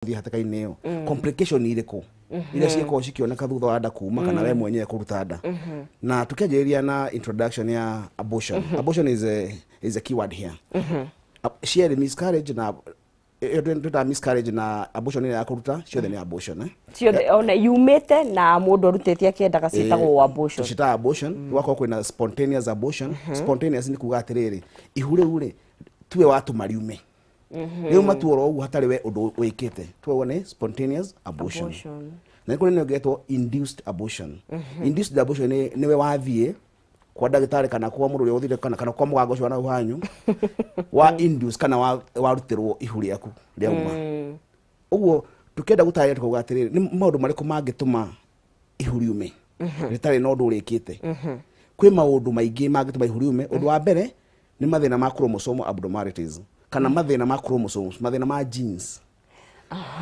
Gũthiĩ hatĩka-inĩ ĩyo, complication irĩkũ iria ciĩkorwo cikĩoneka thutha wa nda kuma kana we mwenyewe kũruta nda? Na tukĩanjĩrĩria na introduction ya abortion. Abortion is a keyword here. Cierĩ, miscarriage na ĩyo twĩtaga miscarriage na abortion ĩrĩa ya kũruta, ciothe nĩ abortion, eh? Ciothe ona yumĩte na mũndũ arutĩte akĩendaga ciĩtagwo abortion. Tũcitaga abortion. Gwakorwo kwĩna spontaneous abortion. Spontaneous nĩ kuga atĩrĩrĩ, ihu rĩu rĩ tuwe watũma riume, rĩu matu oro ũguo hatarĩ we ũndũ wĩkĩte, tuoguo nĩ spontaneous abortion. Abortion. Na nĩ kũrĩ nĩyo ĩgetwo induced abortion. Induced abortion nĩwe wathiĩ kwa ndagĩtarĩ kana kwa mũndũ ũrĩa ũthire kana kwa mũganga ũcio wa nau hanyu wa induce kana warutĩrwo ihu rĩaku rĩauma. Ũguo tukĩenda gũtarĩria tukauga atĩrĩrĩ, nĩ maũndũ marĩkũ mangĩtũma ihu riume rĩtarĩ na ũndũ ũrĩkĩte? Kwĩ maũndũ maingĩ mangĩtũma ihu riume. Ũndũ wa mbere nĩ mathĩna ma chromosomal abnormalities kana mathĩna ma chromosomes, mathĩna ma genes.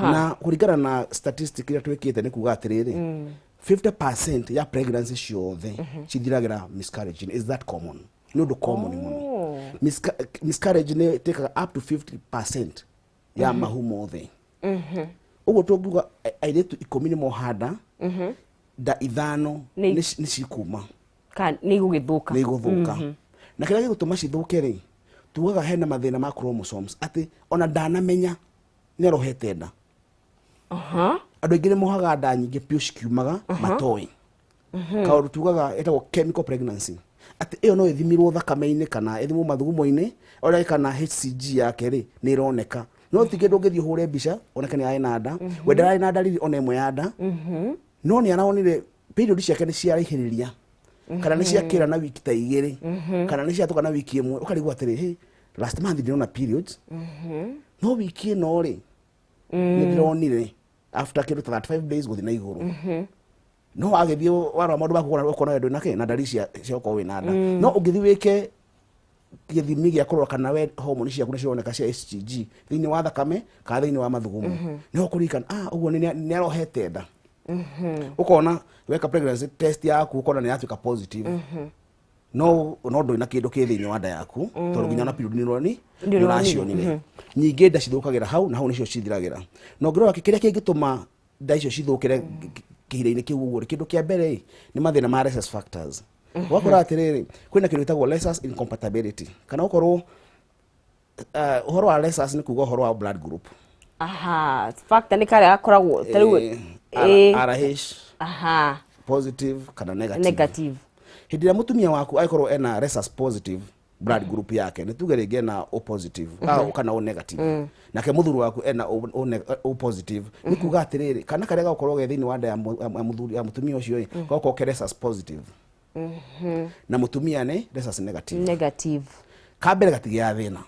Na kũringana na statistic iria twĩkĩte nĩ kuga atĩrĩrĩ, 50% ya pregnancy ciothe cithiragĩra miscarriage. Is that common? Nĩ ũndũ common mũno. Miscarriage nĩ ĩtĩkaga up to 50% ya mahu mothe. Ũguo tũngiuga airĩtu 10 nĩ moha nda, nda ithano nĩ cikuma. Nĩ igũgĩthũka. Nĩ igũthũka. Na kĩrĩa gĩgũtũma cithũke rĩ, tugaga hena mathĩna ma chromosomes, atĩ ona ndanamenya nĩ arohete nda. Andũ aingĩ nĩ mohaga nda nyingĩ piũ cikiumaga matoĩ. Kaũndũ tugaga ĩtagwo chemical pregnancy, atĩ ĩyo no ĩthimirwo thakame-inĩ kana ĩthimwo mathugumo-inĩ ũrĩa kana HCG yake rĩ nĩ ĩroneka, no ti kĩndũ ũngĩthiĩ ũhũre mbica oneke nĩ arĩ na nda. We ndararĩ na ndariri ona ĩmwe ya nda, no nĩ aronire period ciake nĩ ciaraihĩrĩria kana nĩ ciakĩra na wiki ta 2 kana nĩ ciatũka na wiki 1. Ũkarigwo atĩrĩ, "Hey, last month ndĩrona periods, no wiki ĩno rĩ nĩ ndĩronire after kĩndũ ta 35 days gũthiĩ na igũrũ." No wagĩthiĩ warora maũndũ maku ũkona we ndwĩ na kĩ na ndariri cia gũkorwo wĩna nda. No ũngĩthiĩ wĩke gĩthimi gĩa kũrora kana we homoni ciaku nĩ cironeka cia HCG thĩinĩ wa thakame kana thĩinĩ wa mathugumo, nĩho ũkũririkana, ah, ũguo nĩ arohete nda. Ũkona weka pregnancy test yaku, ũkona nĩ yatuĩka positive, no ndũrĩ na kĩndũ kĩ thĩinĩ wa nda yaku, tondũ nginya na period nĩ ũroni nĩ nĩ ũracionire. Nyingĩ nda cithũkagĩra hau na hau nĩcio cithiragĩra. Na ũngĩrora kĩrĩa kĩngĩtũma nda icio cithũkĩre kĩhinda-inĩ kĩu ũguo rĩ, kĩndũ kĩa mbere ĩ nĩ mathĩna ma rhesus factors. Ũgakora atĩrĩrĩ, kwĩna kĩndũ gĩtagwo rhesus incompatibility, kana ũkorwo ũhoro wa rhesus nĩ kuga ũhoro wa blood group. Aha, factor nĩ karĩa gakoragwo ta rĩu RH positive kana negative. Negative. Hĩndĩ ĩrĩa mũtumia waku angĩkorwo ena rhesus positive blood group yake, nĩ tuge rĩngĩ ena O positive kana O negative, nake mũthuri waku ena O positive, nĩ kuga atĩrĩrĩ, kana karĩa gagũkorwo ge thĩinĩ wa nda ya mũthuri, ya mũtumia ũcio ĩ gagũkorwo ke rhesus positive na mũtumia nĩ rhesus negative. Negative. Kambere gatigĩaga thĩna,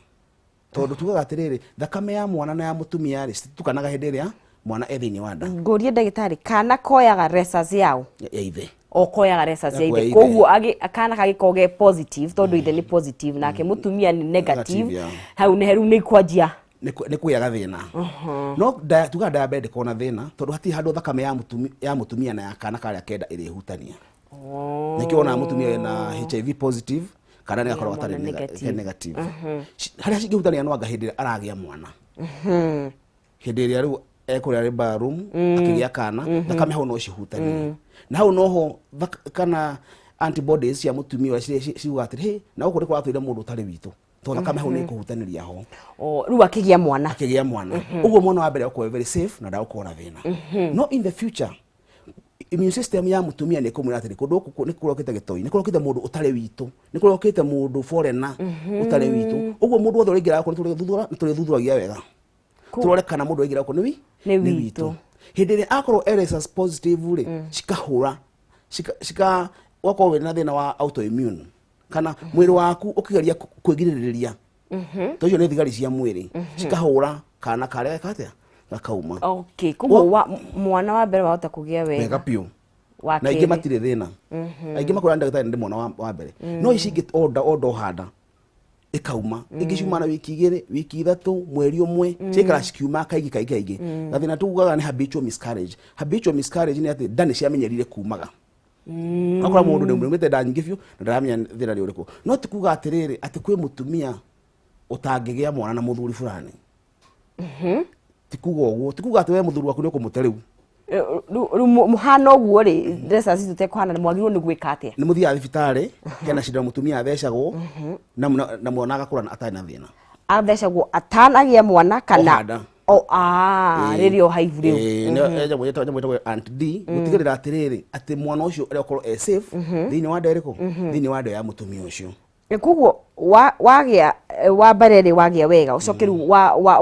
tondũ tugaga atĩrĩrĩ, thakame ya mwana na ya mũtumia rĩ cititukanaga hĩndĩ ĩrĩa mwana e thĩinĩ wa nda. Ngũrie ndagĩtarĩ, kana koyaga rhesus yao? Ya ithe. O koyaga rhesus ya Ya ithe. ithe. Koguo kana kagĩkorwo ge positive, tondũ ithe nĩ positive nake mũtumia nĩ negative, negative, yeah. Hau nĩ rĩu nĩ kwanjia nĩ kũgĩa gathĩna. No tugaga nda ya mbere ndĩkoragwo na thĩna, tondũ hatirĩ handũ thakame ya mũtumia na ya kana karĩa kenda ĩrĩhutania. Nĩkĩo wonaga mũtumia wĩna HIV positive kana nĩ gakoragwo gatarĩ mwana negative. Ke negative. Harĩa cingĩhutania no anga hĩndĩ ĩrĩa aragĩa mwana, hĩndĩ ĩrĩa rĩu ekũrĩa labour room akĩgĩa kana, thakame hau no cihutanie, na hau noho kana antibodies cia mũtumia ũrĩa ciuga atĩrĩ, "Hey, na gũkũ nĩ kũratũire mũndũ ũtarĩ witũ," tondũ thakame hau nĩ ĩkũhutanĩria ho. O, rĩu akĩgĩa mwana. Akĩgĩa mwana. Ũguo mwana wa mbere akorwo very safe na ndagũkorwo na thĩna. No in the future immune system ya mũtumia nĩ ĩkũmwĩra atĩrĩ, kũndũ gũkũ nĩ kũrokĩte gĩtoi, nĩ kũrokĩte mũndũ ũtarĩ witũ, nĩ kũrokĩte mũndũ foreigner ũtarĩ witũ. Ũguo mũndũ wothe ũrĩingĩra gũkũ nĩ tũrĩthuthuragia wega tũrore kana mũndũ ũraingĩra gũkũ nĩ wi Nĩ witũ. Hĩndĩ ĩrĩa akorwo e rhesus positive rĩ, cikahũra cika wakorwo wĩna thĩna wa autoimmune kana mwĩrĩ waku ũkĩgeria kwĩgirĩrĩria, to icio nĩ thigari cia mwĩrĩ, cikahũra kana karĩa geka atĩa gakauma. Okay, koguo mwana wa mbere wahota kũgĩa wega wega piũ. Wa Na aingĩ kerĩ. Matirĩ thĩna. Aingĩ makwĩra, "Ndagĩtarĩ, ndĩ mwana wa mbere." No ici ingĩ onda onda ũhanda ĩkauma, ingĩ ciuma na wiki 2, wiki 3, mweri 1, ciaikara cikiuma kaingĩ kaingĩ kaingĩ. Gathĩna tugaga nĩ habitual miscarriage. Habitual miscarriage nĩ atĩ nda nĩ ciamenyerire kumaga. Akora mũndũ nĩ mũrĩmĩte nda nyingĩ biũ na ndaramenya thĩna nĩ ũrĩkũ. No ti kuga atĩrĩrĩ atĩ kwĩ mũtumia ũtangĩgĩa mwana na mũthuri fulani. Ti kuga ũguo, ti kuga atĩ we mũthuri waku nĩ ũkũmũte rĩu. Rĩu mũhana ũguo rĩ, rhesus tũtekũhana, mwagĩrĩirwo nĩ gwĩka atĩa? Nĩ mũthiaga thibitarĩ, hena cindano mũtumia athecagwo na mwana agakũra atarĩ na thĩna. Athecagwo atanagĩa mwana kana? Oha nda. O ah, rĩrĩa oha ihu rĩu. Ĩĩ, nyamũ ĩtagwo Aunt D, gũtigĩrĩra atĩrĩrĩ atĩ mwana ũcio ũrĩa ũkorwo e safe thĩinĩ wa nda ĩrĩkũ, thĩinĩ wa nda ya mũtumia ũcio. Koguo wagĩa wa mbere rĩ, wagĩa wega, ũcoke rĩu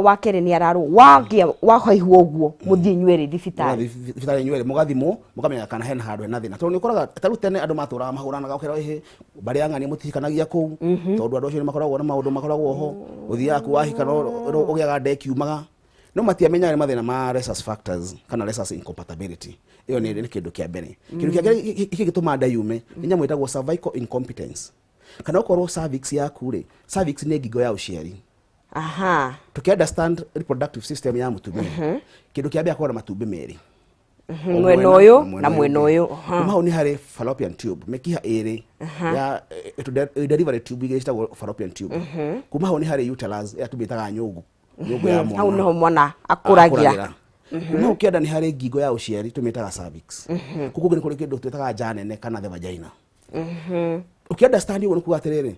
wa kerĩ nĩ ararwo, wagĩa wahaihwo ũguo, mũthiĩ inyuerĩ thibitarĩ. Mũgathiĩ thibitarĩ inyuerĩ, mũgathimwo, mũkamenya kana hena handũ hena thĩna, tondũ nĩ ũkoraga ta rĩu tene andũ matũraga mahũranaga, ũkerwo ĩhĩ mbarĩ ya ng'ania mũtihikanagia kũu, tondũ andũ acio nĩ makoragwo na maũndũ makoragwo ho, ũthiaga kuo wahika no ũgĩaga nda ĩkiumaga, no matiamenyaga nĩ mathĩna ma rhesus factors kana rhesus incompatibility. Ĩyo nĩ kĩndũ kĩa mbere. Kĩndũ kĩa kerĩ gĩkĩ gĩtũmaga nda yume nĩ nyamũ ĩtagwo cervical incompetence, kana ũkorwo cervix yaku rĩ, cervix nĩ ngingo ya ũciari. Tũkĩ understand reproductive system ya mũtumia, kĩndũ kĩa mbere akorwo na matumbĩ merĩ. O Mwena ũyũ na mwena ũyũ. Ũyũ. Kuma hau nĩ harĩ fallopian tube, mĩkiha ĩrĩ ya delivery tube igĩrĩ citagwo fallopian tube. Kuma hau nĩ harĩ uterus, ĩrĩa tũmĩtaga nyũngũ, nyũngũ ya mwana. Hau nĩho mwana akũragĩra. Kuma hau kĩanda nĩ harĩ ngingo ya ũciari tũmĩtaga cervix. Kũu kũngĩ nĩ kũrĩ kĩndũ twĩtaga nja nene kana the vagina. Ũkĩ understand ũguo nĩ kuga atĩrĩrĩ,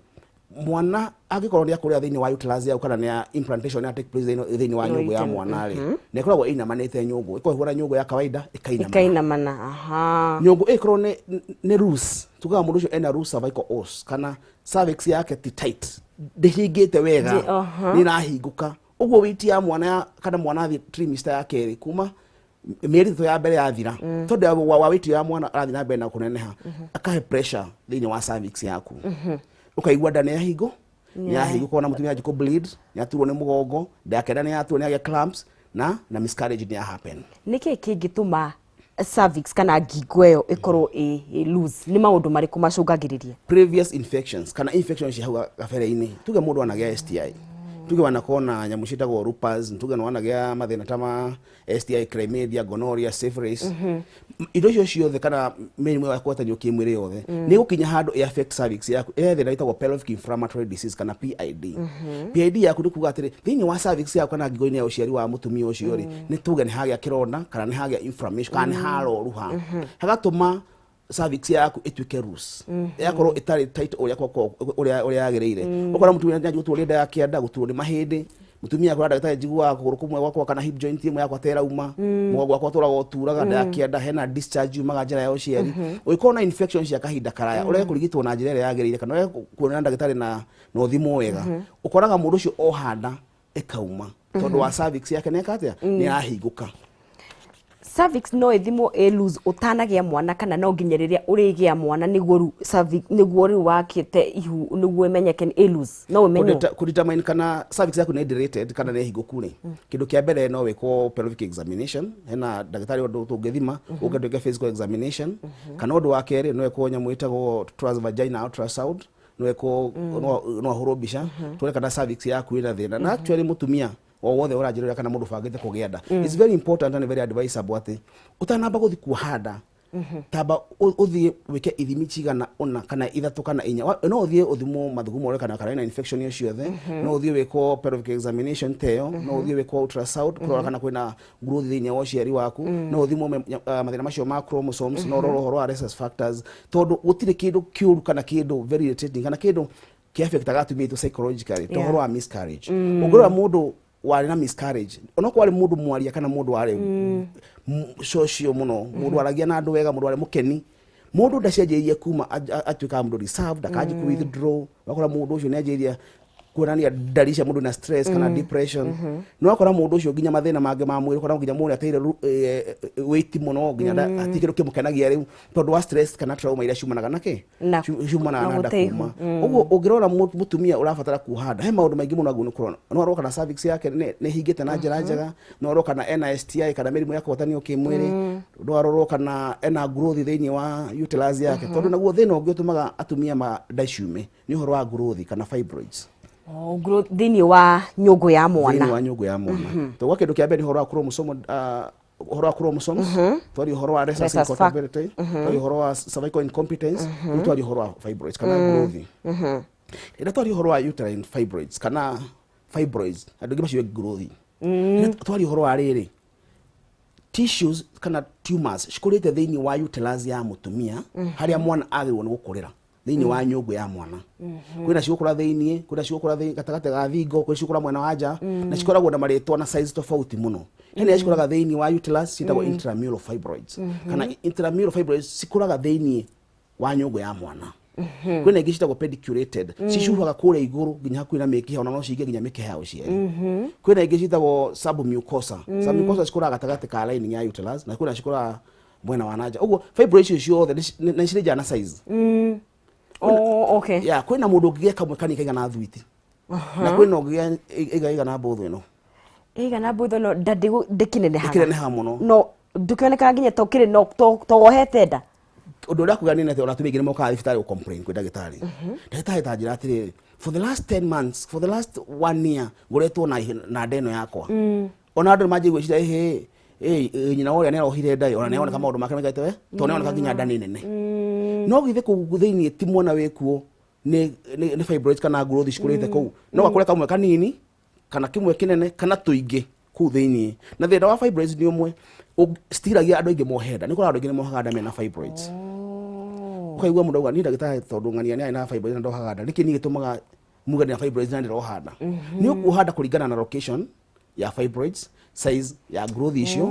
mwana angĩkorwo nĩ akũrĩra thĩinĩ wa uterus yaku kana nĩ ya implantation ya take place thĩinĩ wa nyũngũ ya mwana rĩ, nĩ ĩkoragwo ĩinamanĩte, nyũngũ ĩkoragwo ĩhuana nyũngũ ya kawaida ĩkainamana. Ikainamana, Nyũngũ ĩkorwo nĩ loose, tugaga mũndũ ũcio ena loose cervical os kana cervix yake ti tight, ndĩhingĩte wega, nĩ ĩrahingũka ũguo weight ya mwana kana mwana athiĩ trimester ya kerĩ, kuma mĩeri 3 ya mbere yathira, tondũ wa weight ya mwana arathiĩ na mbere na kũneneha, akahe pressure thĩinĩ wa cervix yaku, ũkaigua nda nĩ yahingo, nĩ yahingũka, ona mũtumia anjĩ kũ bleed, nĩ aturwo nĩ mũgongo, nda yake nda nĩ yaturwo, nĩ agĩa cramps na miscarriage nĩ ya happen. Nĩkĩ kĩngĩtũma cervix kana ngingo ĩyo ĩkorwo ĩ loose? Nĩ maũndũ marĩkũ macũngagĩrĩria? Previous infections kana infections cia hau gabere-inĩ. Tuge mũndũ anagĩa STI, tuge wanakorwo na nyamũ ciĩtagwo lupus, tuge nĩ wanagĩa mathĩna ta ma STI, chlamydia, gonorrhea, syphilis, indo icio ciothe kana mĩrimũ ya kũgwatanio kĩmwĩrĩ yothe nĩ gũkinya handũ ĩ affect cervix yaku, ĩrehe thĩna ĩtagwo pelvic inflammatory disease kana PID. PID yaku nĩ kuga atĩrĩ, thĩinĩ wa cervix yaku kana ngingo-inĩ ya ũciari wa mũtumia ũcio rĩ, nĩ tuge nĩ hagĩa kĩronda kana nĩ hagĩa inflammation kana nĩ haroruha, hagatũma cervix yaku ĩtuĩke loose, ĩgakorwo ĩtarĩ tight ũrĩa ũrĩa yagĩrĩire. Ũkora mũtumia nĩ gũturwo nĩ nda ya kĩanda, gũturwo nĩ mahĩndĩ. Mũtumia akora, "Ndagĩtarĩ, njiguaga kũgũrũ kũmwe gwakwa kana hip joint ĩmwe yakwa ta ĩrauma, mũgongo wakwa ũtũraga ũturaga, nda ya kĩanda hena discharge yumaga njĩra ya ũciari." Ũngĩkorwo na infection cia kahinda karaya, ũrege kũrigitwo na njĩra ĩrĩa yagĩrĩire kana ũrege kuonana ndagĩtarĩ na ũthimwo wega, ũkoraga mũndũ ũcio oha nda ĩkauma tondũ wa cervix yake nĩeka atĩa, nĩ yahingũka. Cervix no ĩthimwo ĩ loose ũtanagĩa mwana kana no nginya rĩrĩa ũrĩgĩa mwana nĩguo rĩu cervix, nĩguo rĩu wakĩte ihu, nĩguo ĩmenyeke ĩ loose? No ĩmenywo? Kũdetermine kana cervix yaku nĩ dilated kana nĩ hingũku rĩ, kĩndũ kĩa mbere no wĩkwo pelvic examination, hena ndagĩtarĩ ũndũ tũngĩthima ũke twĩke physical examination, kana ũndũ wa kerĩ no ĩkwo nyamũ ĩtagwo transvaginal ultrasound, no ĩkwo no ahũrwo mbica tuone kana cervix yaku ĩna thĩna. Na actually mũtumia o wothe ũranjĩrĩra kana mũndũ ũbangĩte kũgĩa nda, it's very important and very advisable atĩ ũtanamba gũthiĩ kuoha nda, tamba ũthiĩ wĩke ithimi cigana ũna kana ithatũ kana inya. No ũthiĩ ũthimwo mathugumo ũrore kana wĩna infection ĩyo ciothe, no ũthiĩ wĩkwo pelvic examination ta ĩyo, no ũthiĩ wĩkwo ultrasound kũrora kana kwĩna growth thĩinĩ wa ũciari waku, no ũthimwo mathĩna macio ma chromosomes, no ũrorwo ũhoro wa rhesus factors, tondũ gũtirĩ kĩndũ kĩũru kana kĩndũ very irritating kana kĩndũ kĩaffectaga atumia aitũ psychologically ta ũhoro wa miscarriage. Ũngĩrora mũndũ warĩ na miscarriage, onokorwo warĩ mũndũ mwaria kana mũndũ warĩ social mũno, mũndũ waragia na andũ wega, mũndũ warĩ mũkeni, mũndũ ndacenjeirie kuma atuĩkaga mũndũ reserved, akanji ku withdraw, wakora mũndũ ũcio nĩ anjĩrĩria kuonania ndari cia mũndũ na stress kana depression. No wakora mũndũ ũcio nginya mathĩna mangĩ ma mwĩrĩ, ũkora nginya mũndũ ateire weight mũno, nginya hatirĩ kĩndũ kĩmũkenagia rĩu tondũ wa stress kana trauma iria ciumanaga na kĩ ciumanaga na na nda gũte ihu. kuma. Ũguo ũngĩrora mũtumia ũrabatara kuoha nda, he maũndũ maingĩ mũno agĩrĩirwo nĩ kũrora. No arorwo kana cervix yake nĩ hingĩte na njĩra njega, no arorwo kana ena STI kana mĩrimũ ya kũgwatanio kĩmwĩrĩ, no arorwo kana ena growth thĩinĩ wa uterus yake, tondũ naguo thĩna ũngĩ ũtũmaga atumia ma nda ciume nĩ ũhoro wa growth kana fibroids. Oh, growth thĩinĩ wa nyũngũ ya thĩinĩ mwana. Wa nyũngũ ya mwana. Tondũ gwa kĩndũ kĩa mbere nĩ ũhoro wa chromosome, ũhoro wa chromosomes, twaria ũhoro wa rhesus incompatibility, twaria ũhoro wa cervical incompetence, rĩu twaria ũhoro wa fibroids kana growth. Rĩrĩa twaria ũhoro wa uterine fibroids kana fibroids, andũ aingĩ maciũĩ growth. Twaria ũhoro wa rĩrĩ, tissues kana tumors cikũrĩte thĩinĩ wa uterus ya mũtumia, harĩa mwana agĩrĩirwo nĩ gũkũrĩra thĩinĩ wa nyũngũ ya mwana. Kwĩna cigũkũra thĩinĩ, kwĩna cigũkũra gatagatĩ ga thingo, kwĩna cigũkũra mwena wa nja, na cikoragwo na marĩtwa na size tofauti mũno. Hena iria cikũraga thĩinĩ wa uterus, ciĩtagwo intramural fibroids, kana intramural fibroids cikũraga thĩinĩ wa nyũngũ ya mwana. Kwĩna ingĩ ciĩtagwo pediculated, cicuhaga kũrĩa igũrũ nginya hakuhĩ na mĩkiha, ona no cingĩ nginya mĩkiha ya ũciari. Kwĩna ingĩ ciĩtagwo submucosa. Submucosa cikũraga gatagatĩ ka lining ya uterus, na kwĩna cikũraga mwena wa nanja. Ũguo fibroid icio ciothe nĩ cirĩ na size. Oh, okay. Ya, kwĩna mũndũ ũngĩgĩa kamwe kanini kaigana thwiti, na kwĩna ũngĩgĩa ĩigana mbũthũ ĩno. Ĩigana mbũthũ ĩno, nda ndĩkĩnenehaga. Ĩkĩneneha mũno. No ndũkĩonekaga nginya to kĩrĩ no to wohete nda. Ũndũ ũrĩa kuga nĩ atĩ ona atumia aingĩ nĩ mokaga thibitarĩ gũ complain kwĩ ndagĩtarĩ. Ndagĩtarĩ, ta njĩra atĩrĩrĩ, for the last 10 months, for the last one year, ngoretwo na nda ĩno yakwa. Ona andũ nĩ manjia gwĩciria, ĩhĩ ĩ nyina wa ũrĩa nĩ arohire nda ĩ, ona nĩ aroneka maũndũ make mekaite we, tondũ nĩ aroneka nginya nda nĩ nene. No githĩ kũu thĩinĩ ti mwana wĩkuo, nĩ fibroids kana growth cikũrĩte kũu. No gakũre kamwe kanini kana kĩmwe kĩnene kana tũingĩ kũu thĩinĩ. Na thĩna wa fibroids nĩ ũmwe citiragia andũ aingĩ mohe nda. Nĩ ũkoraga andũ aingĩ nĩ mohaga nda mena fibroids. Ũkaigua mũndũ auga, "Niĩ ndagĩtarĩ, tondũ ng'ania nĩ arĩ na fibroids na ndohaga nda, nĩkĩ niĩ gĩtũmaga muge ndĩna fibroids na ndĩroha nda?" Nĩ ũkuoha nda kũringana na location ya fibroids, size ya growth icio.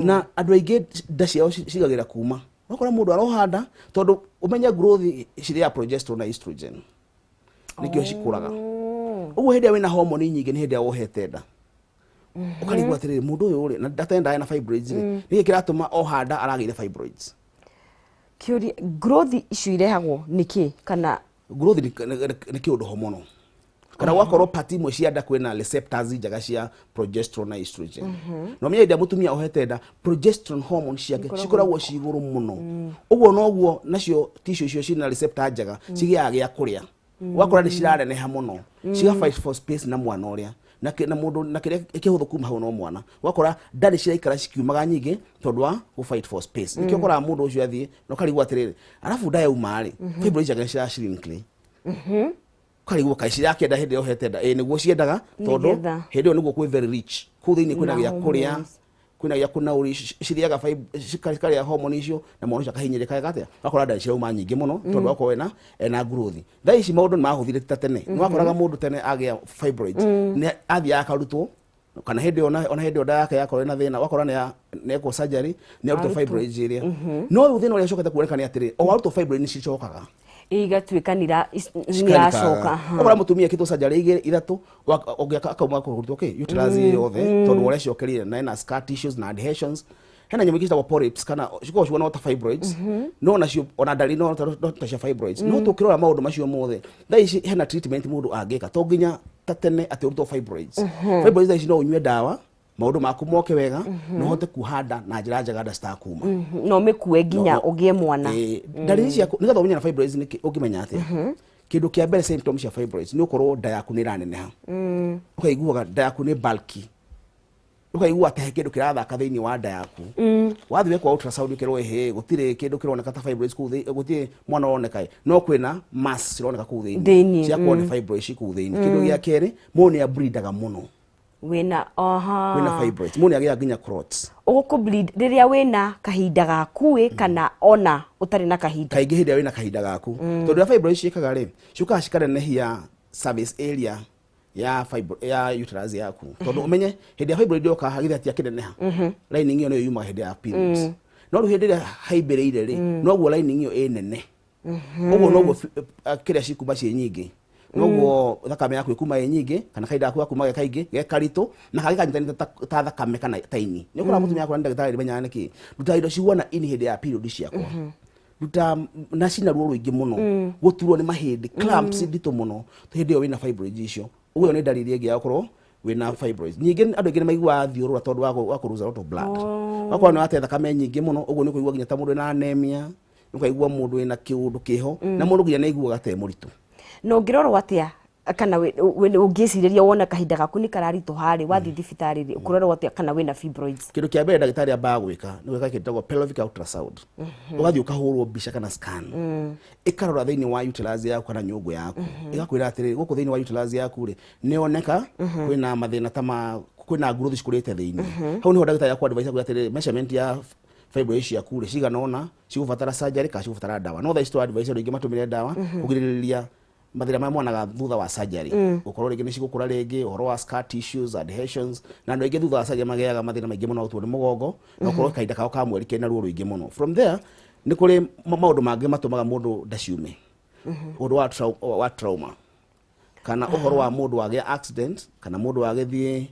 Na andũ aingĩ nda ciao cigagĩra kuma ũgakora mũndũ aroha nda, tondũ ũmenye growth cirĩaga progesterone na estrogen, nĩkĩo cikũraga ũguo. Hĩndĩ ĩrĩa wĩna hormone nyingĩ nĩ hĩndĩ ĩrĩa wohete nda. Ũkarigwo atĩrĩrĩ, mũndũ ũyũ rĩ, na ndatenda na fibroids rĩ, nĩkĩ kĩratũma oha nda aragĩire fibroids? Kĩũria, growth icio irehagwo nĩkĩ kana? Growth nĩ kĩũndũ hormonal, kana gwakorwo part imwe cia nda kwĩna receptors njega cia progesterone na estrogen. Na ũmenye hĩndĩ ĩrĩa mũtumia ohete nda, progesterone hormone ciake cikoragwo ci igũrũ mũno. Ũguo noguo nacio tissue icio ciĩna receptor njega cigĩaga gĩa kũrĩa, ũgakora nĩ ciraneneha mũno, ciga fight for space na mwana ũrĩa na mũndũ na kĩrĩa kĩhũthũ kuma hau no mwana. Ũgakora ndarĩ ciraikara cikiumaga nyingĩ tondũ wa gũ fight for space. Nĩkĩo ũkoraga mũndũ ũcio athiĩ na ũkarigwo atĩrĩrĩ, arabu nda yauma rĩ, fibroids ciake nĩ cira shrink rĩ. Ũkarigwo kaĩ cirakĩenda hĩndĩ ĩrĩa ũhete nda? Ĩĩ, nĩguo ciendaga, tondũ Nĩgetha. hĩndĩ ĩyo nĩguo kwĩ very rich kũu thĩinĩ, kwĩna Na gĩa kũrĩa, hormones. Kwĩna gĩa kũnaũri, cirĩaga cikarĩa hormone icio, na mwana ũcio akahinyĩrĩka wega atĩa. Ũgakora nda cirauma nyingĩ mũno tondũ wakorwo ena growth. Thaa ici maũndũ nĩ mahũthire, ta tene. Nĩ wakoraga mũndũ tene agĩa fibroids nĩ athiaga akarutwo, kana hĩndĩ ĩyo ona hĩndĩ ĩyo nda yake yakorwo ĩna thĩna, wakora nĩ ekwo surgery, nĩ arutwo Arutwo. fibroids ĩrĩa. No rĩu thĩna ũrĩa ũcokete kuoneka nĩ atĩrĩ, o warutwo fibroid nĩ cicokaga. Igatuĩka nĩiracoka. Ũkora mũtumia ekĩtwo surgery igĩrĩ, ithatũ, ũngĩ akauma kũrutwo kĩ uterus yothe, tondũ ũrĩa cokerire na ena scar tissues na adhesions. Hena nyamũ ingĩ ciĩtagwo polyps, kana cikoragwo cihuana ta fibroids, no nacio ona ndarĩ no ta cia fibroids. No tũkĩrora maũndũ macio mothe, thaa ici hena treatment mũndũ angĩka, to nginya ta tene atĩ ũrutwo fibroids. Fibroids thaa ici no ũnyue ndawa, maũndũ maku moke wega, na ũhote kuoha nda na njĩra njega, nda citakuma. No mĩkue nginya ũgĩe mwana. Ĩĩ, ndariri ciaku nĩgetha ũmenye na fibroids nĩkĩ, ũngĩmenya atĩa? Kĩndũ kĩa mbere, symptoms cia fibroids nĩ ũkorwo nda yaku nĩ ĩraneneha, ũkaiguaga nda yaku nĩ bulky, ũkaigua atĩ he kĩndũ kĩrathaka thĩinĩ wa nda yaku. Wathiĩ wekwo ultrasound, ũkerwo ĩhĩ, gũtirĩ kĩndũ kĩroneka ta fibroids kũu thĩinĩ, gũtirĩ mwana ũroneka ĩ, no kwĩna mass cironeka kũu thĩinĩ. Thĩinĩ. Ciakorwo nĩ fibroids kũu thĩinĩ. Kĩndũ gĩa kerĩ, mũndũ nĩ ableedaga mũno. Wĩna aha. Kwĩna fibroids, mũndũ nĩ agĩaga nginya clots. Ũgũkũ bleed rĩrĩa wĩna kahinda gaku ĩ, kana ona ũtarĩ na kahinda? Kaingĩ hĩndĩ ĩrĩa wĩna kahinda gaku, tondũ rĩrĩa fibroids ciĩkaga rĩ, ciũkaga cikanenehia surface area ya ya uterus yaku, tondũ ũmenye hĩndĩ ya fibroid yoka githĩ hatiakĩneneha, lining ĩyo nĩyo yumaga hĩndĩ ya periods. No rĩu hĩndĩ ĩrĩa haimbĩrĩire rĩ, noguo lining ĩyo ĩ nene ũguo, noguo kĩrĩa cikuma ciĩ nyingĩ, noguo thakame yaku ĩkuma ĩ nyingĩ, kana kahinda gaku gakuma ge kaingĩ, ge karitũ, na kangĩ kanyitanĩte ta thakame kana ta ini. Nĩ ũkoraga mũtumia akora, "Ndagĩtarĩ, ndimenyaga nĩkĩ ndutaga indo cihuana ini hĩndĩ ya period ciakwa, nduta na cina ruo rũingĩ mũno, gũturwo nĩ mahĩndĩ, cramps nditũ mũno." Hĩndĩ ĩyo wĩna fibroids icio. Ũguo ĩyo nĩ ndariri ĩngĩ ya gũkorwo wĩna fibroids. Ningĩ andũ aingĩ nĩ maiguaga thiũrũra tondũ wa kũ lose a lot of blood. Wakorwo nĩ wate thakame nyingĩ mũno, ũguo nĩ ũkũigua nginya ta mũndũ wĩna anemia, nĩ ũkaigua mũndũ wĩna kĩũndũ kĩho, na mũndũ nginya nĩ aiguaga ta e mũritũ. Na ũngĩrorwo atĩa, kana ũngĩcirĩria wona kahinda gaku nĩ kararitũha rĩ, wathiĩ thibitarĩ rĩ, ũkũrorwo atĩa kana wĩna fibroids? Kĩndũ kĩa mbere ndagĩtarĩ ambaga gwĩka nĩ gwĩka kĩndũ gĩtagwo pelvic ultrasound. Ũgathiĩ ũkahũrwo mbica kana scan, ĩkarora thĩinĩ wa uterus yaku kana nyũngũ yaku, ĩgakwĩra atĩrĩrĩ, gũkũ thĩinĩ wa uterus yaku rĩ, nĩoneka kwĩna mathĩna ta ma Kwĩna growth cikũrĩte thĩinĩ hau. Nĩho ndagĩtarĩ akũ advise akwĩra atĩrĩrĩ, measurement ya fibroid ciaku rĩ cigana ũna, cigũbatara surgery kana cigũbatara ndawa. No thaa ici tũ advise andũ aingĩ matũmĩre ndawa kũgirĩrĩria mathĩna marĩa monaga thutha wa surgery, gũkorwo rĩngĩ nĩ cigũkũra rĩngĩ, ũhoro wa scar tissues, adhesions. Na andũ aingĩ thutha wa surgery magĩaga mathĩna maingĩ mũno, gũturwo nĩ mũgongo na gũkorwo kahinda kao ka mweri kena ruo rũingĩ mũno. From there nĩ kũrĩ maũndũ mangĩ matũmaga mũndũ ndaciume, ũndũ wa trauma kana ũhoro wa mũndũ wagĩa accident, kana mũndũ wagĩthiĩ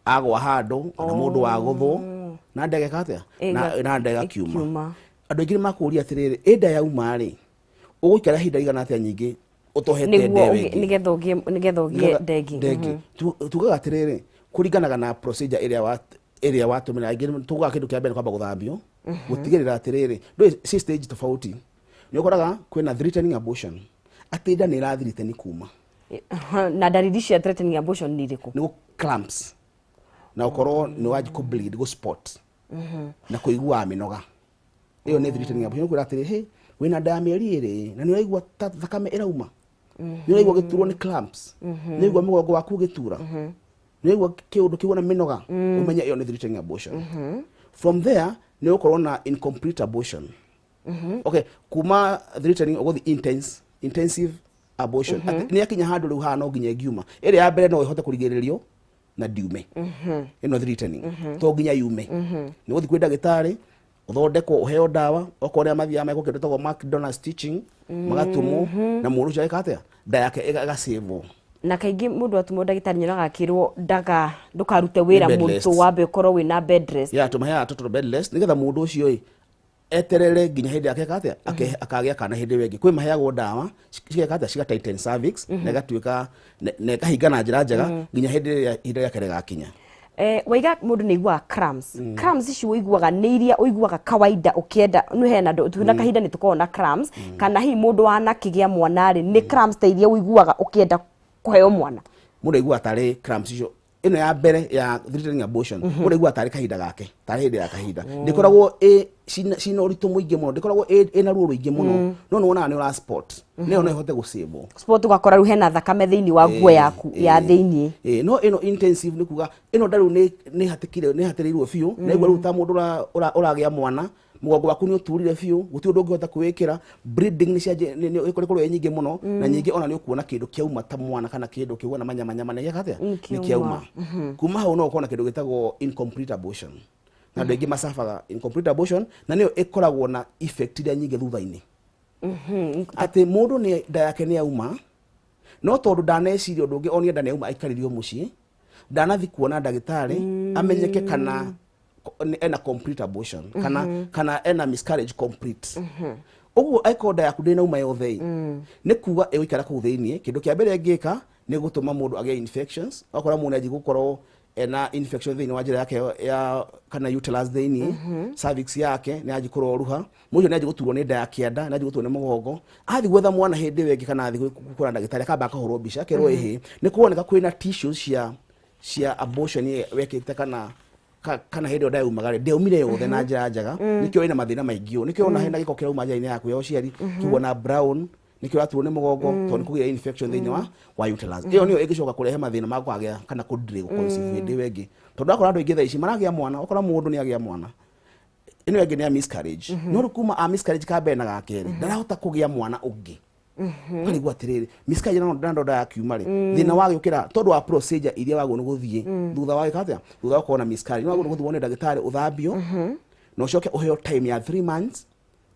agwa handũ, kana mũndũ wagũthwo na nda ĩgeka atĩa? Na nda ĩgakiuma. Ĩkiuma. Andũ aingĩ nĩ makũria atĩrĩrĩ, ĩ nda yauma rĩ, ũgũikara ihinda rigana atĩa nyingĩ ũtohete nĩguo nda ĩyo ĩngĩ? Nĩgetha ũgĩe nda ĩngĩ? Ndengĩ. Tugaga atĩrĩrĩ, kũringanaga na procedure ĩrĩa watũmĩra. Aingĩ tugaga kĩndũ kĩa mbere nĩ kwamba gũthambio, gũtigĩrĩra atĩrĩrĩ ndũĩ ci stage tofauti. Nĩ ũkoraga kwĩna threatening abortion, atĩ nda nĩ ĩrathirite kuma. Na ndariri cia threatening abortion nĩ irĩkũ? Nĩ gũ cramps na ũkorwo nĩ wanji kũ bleed, gũ spot na kũiguaga mĩnoga. Ĩyo nĩ threatening abortion. Kwĩra atĩrĩ, hey, wĩna nda ya mĩeri 2 na nĩ ũraigua ta thakame ĩrauma, nĩ ũraigua gĩturwo nĩ cramps, nĩ ũraigua mũgongo waku ũgĩtura, nĩ ũraigua kĩũndũ kĩu na mĩnoga, ũmenye ĩyo nĩ threatening abortion. From there nĩ ũgũkorwo na incomplete abortion. Okay, kuma threatening ũgũthiĩ intensive abortion. Atĩ nĩ yakinya handũ rĩu haha no nginya ĩngiuma. Ĩrĩa ya mbere no ĩhote kũrigĩrĩrio na ndiume. Ĩno threatening to nginya yume, nĩ ũgũthiĩ kwĩ ndagĩtarĩ, ũthondekwo, ũheo ndawa. Okorwo arĩa mathiaga mekwo kĩndũ gĩtagwo McDonald stitching, magatumwo na mũndũ ũcio agĩka atĩa, nda yake ĩgacĩvwo. Na kaingĩ mũndũ atumwo ndagĩtarĩ nyonaga akĩrwo ndaga ndũkarute wĩra Bed mũritũ, rest. Wambe ũkorwo wĩna bed rest. Ya, tũmaheaga total bed rest nĩgetha mũndũ ũcio ĩ eterere nginya hĩndĩ yake eka atĩa, akagĩa kana hĩndĩ ĩyo ĩngĩ. Kwĩ maheagwo ndawa cigeka atĩa, ciga tighten cervix na ĩgatuĩka na ĩkahinga na njĩra njega nginya hĩndĩ ĩrĩa ihinda rĩake rĩgakinya. Waiga mũndũ nĩ aiguaga cramps. Cramps ici ũiguaga nĩ iria ũiguaga kawaida ũkĩenda nĩ hena andũ twĩna kahinda nĩ tũkoragwo na cramps, kana hihi mũndũ wanakĩgĩa mwana rĩ, nĩ cramps ta iria ũiguaga ũkĩenda kũheo mwana? Mũndũ aiguaga tarĩ cramps icio ĩno ya mbere ya threatening abortion, mũndũ aiguaga tarĩ kahinda gake, tarĩ hĩndĩ ya kahinda. Ndĩkoragwo ĩ cina ũritũ mũingĩ mũno, ndĩkoragwo ĩna ruo rũingĩ mũno, no nĩ wonaga nĩ ũra spot nĩyo no ĩhote gũcĩvwo. Spot ũgakora rĩu hena thakame thĩinĩ wa nguo yaku ya thĩinĩ. Ĩĩ, no ĩno intensive nĩ kuga ĩno nda rĩu nĩ hatĩkire, nĩ hatĩrĩirwo biũ, na igua rĩu ta mũndũ ũragĩa mwana, mũgongo waku nĩ ũturire biũ, gũtirĩ ũndũ ũngĩhota kwĩĩkĩra, bleeding nĩ cianjia nĩ ĩkorwo ĩ nyingĩ mũno, na nyingĩ ona nĩ ũkuona kĩndũ kĩauma ta mwana kana kĩndũ kĩu manyamanyama nĩ gĩaka atĩa, Mm, nĩ kĩauma. kĩauma. Kuma hau no ũkorwo na kĩndũ gĩtagwo incomplete abortion, na andũ aingĩ macabaga incomplete abortion, na nĩyo ĩkoragwo na effect iria nyingĩ thutha-inĩ, atĩ mũndũ nĩ nda yake nĩ yauma, no tondũ ndaneciria ũndũ ũngĩ, onire nda nĩ yauma, aikaririo mũciĩ, ndanathi kuona ndagĩtarĩ amenyeke kana ena complete abortion kana ena miscarriage complete. Ũguo angĩkorwo nda yaku ndĩnauma yothe ĩ, nĩ kuga ĩgũikara kũu thĩiniĩ. Kĩndũ kĩa mbere ĩngĩka nĩ gũtũma mũndũ agĩe infections. Wakora mũndũ nĩanjie gũkorwo ena infection thĩinĩ wa njĩra yake ya kana uterus thĩinĩ, cervix yake nĩ yanji kũroruha, mũndũ nĩ anji gũturwo nĩ nda ya kĩanda, nĩ anji gũturwo nĩ mũgongo. Athiĩ gwetha mwana hĩndĩ ĩyo ĩngĩ kana athiĩ kuona ndagĩtarĩ, akamba akahũrwo mbica, akerwo ĩhĩ nĩ kuoneka kwĩna tissues cia abortion wekĩte kana hĩndĩ ĩyo ndayaumaga rĩ, ndĩaumire yothe na njĩra njega, nĩkĩo ĩna mathĩna maingĩ ũũ, nĩkĩo ona hena gĩko kĩrauma njĩra-inĩ yaku ya ũciari kĩhuana brown, nĩkĩo ũraturwo nĩ mũgongo, tondũ nĩ kũgĩa infection thĩinĩ wa uterus. Ĩyo nĩyo ĩngĩcoka kũrehe mathĩna ma kwagĩa kana kũ delay gũ-conceive hĩndĩ ĩyo ĩngĩ, tondũ akora andũ aingĩ thaa ici maragĩa mwana, wakora mũndũ nĩ agĩa mwana, ĩno ĩngĩ nĩ ya miscarriage, no rĩu kuma a miscarriage ka mbere na ga kerĩ ndarahota kũgĩa mwana ũngĩ. Ũkarigwo atĩrĩrĩ, miscarriage na ndonda yakiuma rĩ, thĩna wagĩũkĩra tondũ wa procedure iria wagwo nĩ gũthiĩ thutha wa gĩka atĩa, thutha wa gũkorwo na miscarriage, nĩ wagwo nĩ gũthiĩ wone ndagĩtarĩ, ũthambio na ũcoke ũheo time ya 3 months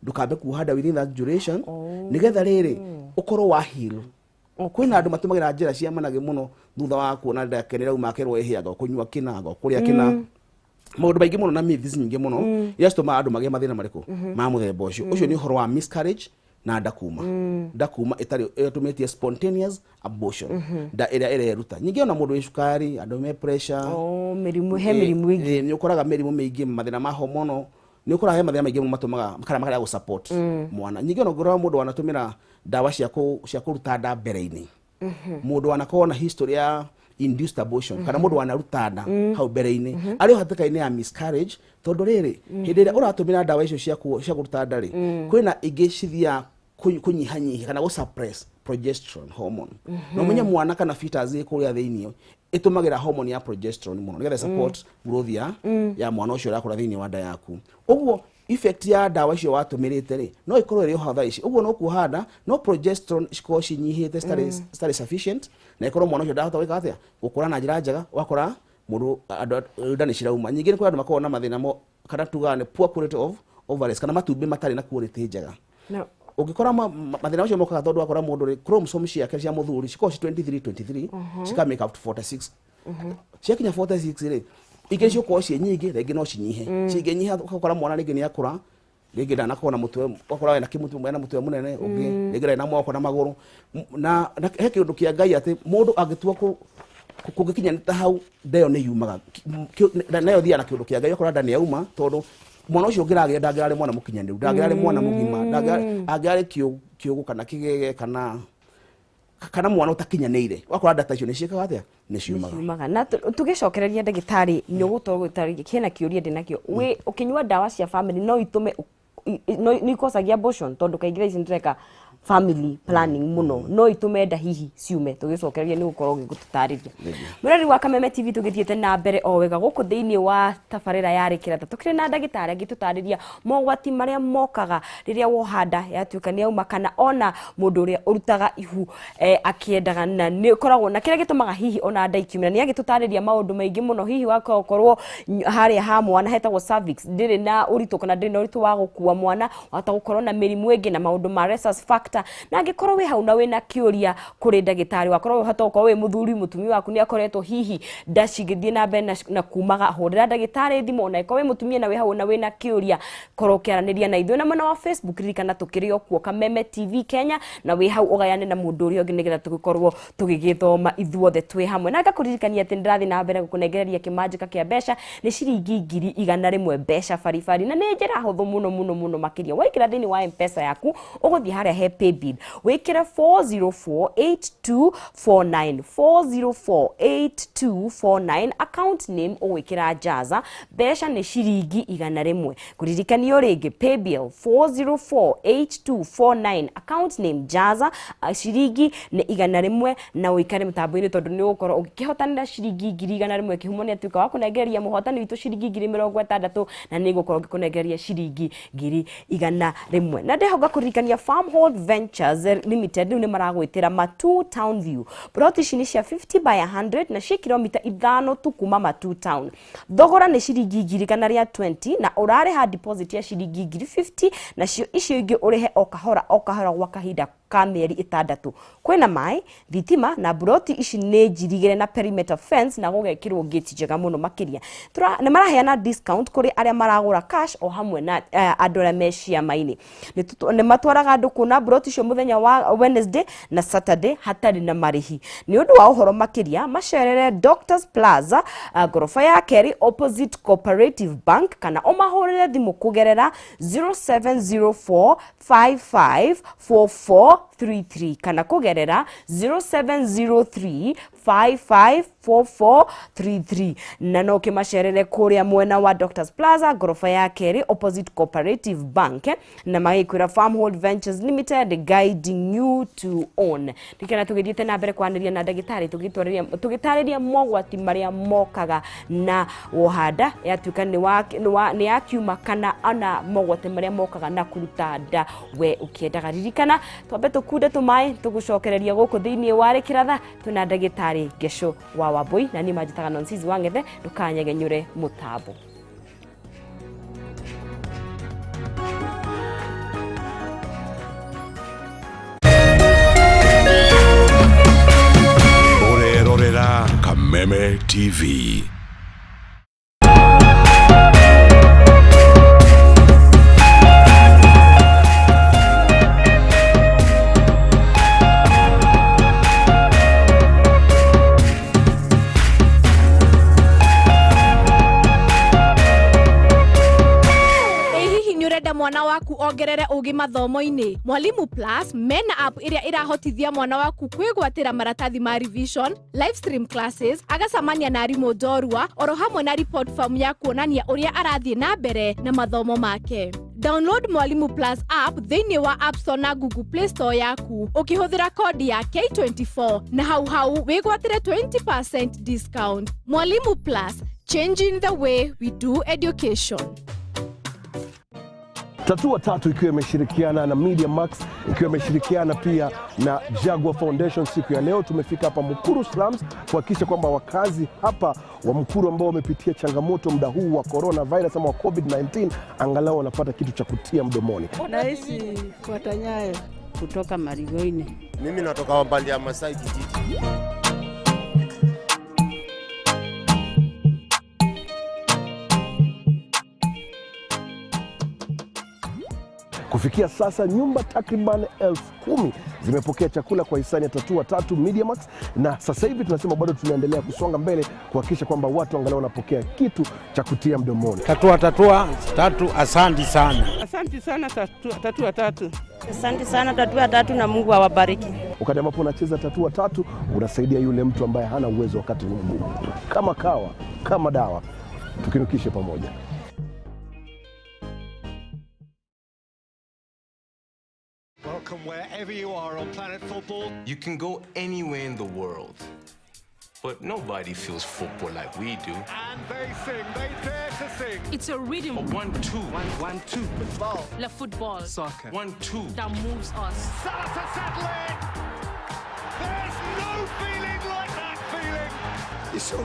ndũkambe kuoha nda within that duration, nĩgetha rĩrĩ ũkorwo wa heal. Kwĩna andũ matũmagĩra njĩra cia managĩ mũno thutha wa kuona nda yake nĩrauma, akerwo ĩhĩ, anga ũkũnyua kĩna, anga ũkũrĩa kĩna, maũndũ maingĩ mũno na myths nyingĩ mũno iria citũmaga andũ magĩe mathĩna marĩkũ ma mũthemba ũcio. Ũcio nĩ ũhoro wa miscarriage na nda kuma, nda kuma ĩtarĩ ĩtũmĩtie spontaneous abortion, nda ĩrĩa ĩreruta. Nyingĩ ona mũndũ wĩ cukari, andũ me pressure. Oh, mĩrimũ, he mĩrimũ ĩngĩ. Nĩ ũkoraga mĩrimũ mĩingĩ, mathĩna ma hormonal, nĩ ũkoraga he mathĩna maingĩ mũno matũmaga kana makarega gũ support mwana. Nyingĩ ona ũngĩrora mũndũ wanatũmĩra ndawa cia kũruta nda mbere-inĩ, mũndũ wanakorwo na history ya induced abortion, kana mũndũ wanaruta nda hau mbere-inĩ, arĩ o hatĩka-inĩ ya miscarriage, tondũ rĩrĩ hĩndĩ ĩrĩa ũratũmĩra ndawa icio cia kũruta nda rĩ, kwĩna ingĩ cithiaga kũnyihanyihia kana gũ suppress progesterone hormone, na ũmenye mwana kana fetus ĩ kũrĩa thĩinĩ. Ĩtũmagĩra hormone ya progesterone mũno nĩgetha support growth ya mwana ũcio ũrakũra thĩinĩ wa nda yaku. Ũguo effect ya ndawa icio watũmĩrĩte rĩ, no ĩkorwo ĩrĩ o hau thaa ici. Ũguo no kuoha nda, no progesterone cikorwo cinyihĩte, citarĩ sufficient, na ĩkorwo mwana ũcio ndahota gwĩka atĩa, gũkũra na njĩra njega. Ũgakora mũndũ andũ nda nĩ cirauma nyingĩ. Nĩ kũrĩ andũ makoragwo na mathĩna mo, kana tugaga nĩ poor quality of ovaries, kana matumbĩ matarĩ na quality njega. No. Ũngĩkora mathĩna macio mokaga tondũ wakora mũndũ rĩ, chromosome ciake cia mũthuri cikoragwo ci 23 23, cika make up to 46. Ciakinya 46 rĩ, ingĩ ciũkorwo ciĩ nyingĩ, rĩngĩ no cinyihe. Cingĩnyiha, ũgakora mwana rĩngĩ nĩ akũra, rĩngĩ ndanakorwo na mũtwe, ũgakora ena kĩmũtwe, ena mũtwe mũnene, ũngĩ rĩngĩ ndarĩ na moko na magũrũ. Na he kĩũndũ kĩa Ngai atĩ mũndũ angĩtua kũngĩkinya nĩ ta hau, nda ĩyo nĩ yumaga. Nayo thiaga na kĩũndũ kĩa Ngai, ũgakora nda nĩ yauma, tondũ mwana ũcio ũngĩragĩa ndangĩrarĩ mwana mũkinyanĩru, ndangĩrarĩ mwana mũgima, angĩrarĩ kĩũgũ kana kĩgege kana mwana ũtakinyanĩire. Ũgakora nda ta icio nĩ ciĩkaga atĩa, nĩ ciumaga. Ciumaga. Na tũgĩcokereria, ndagĩtarĩ, nĩ ũgũkorwo gũtarĩria kĩna kĩũria ndĩ nakĩo. Wĩ ũkĩnyua ndawa cia family, no itũme no nĩ ikocagia abortion? Tondũ kaingĩ thaa ici nĩtũreka family planning mũno, no itũme nda hihi ciume? Tũgĩcokereria nĩ gũkorwo ũgĩgũtũtarĩria. Mũrori wa Kameme TV, tũgĩthiĩte na mbere o wega gũkũ thĩinĩ wa tabarĩra ya Rĩkĩra Tha. Tũkĩrĩ na ndagĩtarĩ agĩtũtarĩria mogwati marĩa mokaga rĩrĩa woha nda yatuĩka nĩ yauma, kana ona mũndũ ũrĩa ũrutaga ihu akĩendaga, na nĩ ũkoragwo na kĩrĩa gĩtũmaga hihi ona nda ikiumĩra. Nĩ agĩtũtarĩria maũndũ maingĩ mũno. Hihi wakorwo harĩa ha mwana hetagwo cervix ndĩrĩ na ũritũ, kana ndĩrĩ na ũritũ wa gũkua mwana, wahota gũkorwo na mĩrimũ ĩngĩ na maũndũ ma rhesus factor. Na angĩkorwo wĩ hau na wĩna kĩũria kũrĩ ndagĩtarĩ, wakorwo ũhota gũkorwo wĩ mũthuri, mũtumia waku nĩ akoretwo hihi nda cigĩthiĩ na mbere na kumaga, hũrĩra ndagĩtarĩ thimũ. Ona ĩkorwo wĩ mũtumia na wĩ hau na wĩna kĩũria, korwo ũkĩaranĩria na ithuĩ. Na mwena wa Facebook, ririkana tũkĩrĩ o kuo, Kameme TV Kenya, na wĩ hau ũgayane na mũndũ ũrĩa ũngĩ nĩgetha tũgĩkorwo tũgĩgĩthoma ithuothe twĩ hamwe. Na ngakũririkania atĩ nĩndĩrathiĩ na mbere gũkũnengereria kĩmanjĩka kĩa mbeca, nĩ ciringi 100,000, mbeca baribari, na nĩ njĩra hũthũ mũno mũno mũno makĩria. Waingĩra thĩinĩ wa M-Pesa yaku, ũgũthiĩ harĩa he paybill, wĩkĩre 4048249, 4048249, account name ũgwĩkĩra Jaza, mbeca nĩ ciringi 100. Kũririkanio rĩngĩ, paybill 4048249, account name Jaza, ciringi nĩ 100. Na ũikare mũtambo-inĩ tondũ nĩ ũgũkorwo ũgĩkĩhotanĩra ciringi 100,000. Kĩhumo nĩ atuĩka wa kũnengereria mũhotani witũ ciringi 60,000, na nĩ ngũkorwo ngĩkũnengereria ciringi 100,000. Na ndĩho ngakũririkania Farmhold Ventures Limited rĩu nĩ maragwĩtĩra Matu Town View. Plot ici nĩ cia 50 by 100 na ciĩ kilomita 5 tu kuma Matu Town. Thogora nĩ ciringi 120,000, na ũrarĩha deposit ya ciringi 50,000, nacio icio ingĩ ũrĩhe o kahora o kahora gwa kahinda ka mĩeri 6. Kwĩna maĩ, thitima, na mburoti ici nĩ njirigĩre na perimeter fence na gũgekĩrwo gate njega mũno makĩria. Nĩ maraheana discount kũrĩ arĩa maragũra cash o hamwe na andũ arĩa me ciama-inĩ. Nĩ matwaraga andũ kuona mburoti icio mũthenya wa Wednesday na Saturday hatarĩ na marĩhi. Nĩ ũndũ wa ũhoro makĩria, macerere Doctors Plaza, ngoroba ya kerĩ, opposite Cooperative Bank, kana ũmahũrĩre thimũ kũgerera 0704 554433 kana kũgerera 0703 554433. Na no ũkĩmacerere kũrĩa mwena wa Doctors Plaza, ngoroba ya kerĩ, opposite Cooperative Bank, na magĩkwĩra Farmhold Ventures Limited, guiding you to own. Ndikena tũgĩthiĩte na mbere kwanĩria na ndagĩtarĩ, tũgĩtarĩria mogwati marĩa mokaga na wohanda yatuĩka nĩ yakiuma, kana ona mogwati marĩa mokaga na kũruta nda we ũkĩendaga. Ririkana twambe tũkunde tũmaĩ, tũgũcokereria gũkũ thĩinĩ wa Rĩkĩratha. Twĩna ndagĩtarĩ Ngesho wa Wambui, na niĩ manjĩtaga Nonsizi wa Ng'ethe. Ndũkanyegenyũre mũtambo. Ũrerorera Kameme TV. Ĩ hihi nĩ ũrenda mwana waku ongerere ũgĩ mathomo-inĩ? Mwalimu Plus mena app ĩrĩa ĩrahotithia mwana waku kwĩgwatĩra maratathi ma revision, live stream classes, agacamania na arimũ njorua, oro hamwe na report form ya kuonania ũrĩa arathiĩ na mbere na mathomo make. Download Mwalimu Plus app thĩinĩ wa App Store na Google Play Store yaku ũkĩhũthĩra kodi ya K24 na hau hau wĩgwatĩre 20% discount. Mwalimu Plus, changing the way we do education. Tatua Tatu ikiwa imeshirikiana na Media Max, ikiwa imeshirikiana pia na Jaguar Foundation. Siku ya leo tumefika hapa Mukuru Slums kuhakikisha kwamba wakazi hapa wa Mukuru ambao wamepitia changamoto muda huu wa coronavirus ama wa COVID-19 angalau wanapata kitu cha kutia mdomoni. Naishi kwa Nyayo kutoka Marigoini. Mimi natoka Wambali ya Masai kijiji. Kufikia sasa nyumba takriban 10,000 zimepokea chakula kwa hisani ya Tatua Tatu Media Max, na sasa hivi tunasema bado tunaendelea kusonga mbele kuhakikisha kwamba watu angalau wanapokea kitu cha kutia mdomoni. Tatua Tatua Tatu, asante sana. Asante sana Tatua Tatu. Asante sana Tatua Tatu na Mungu awabariki. Wakati ambapo unacheza Tatua Tatu unasaidia yule mtu ambaye hana uwezo wakati huu mgumu. Kama kawa, kama dawa, tukinukishe pamoja. Welcome wherever you are on Planet Football. You can go anywhere in the world, but nobody feels football like we do. And they sing, they dare to sing. It's a rhythm. A 1, 2. 1, 1, 2. Football. La football. Soccer. 1, 2. That moves us. Salah to settle it. There's no feeling like that feeling. It's so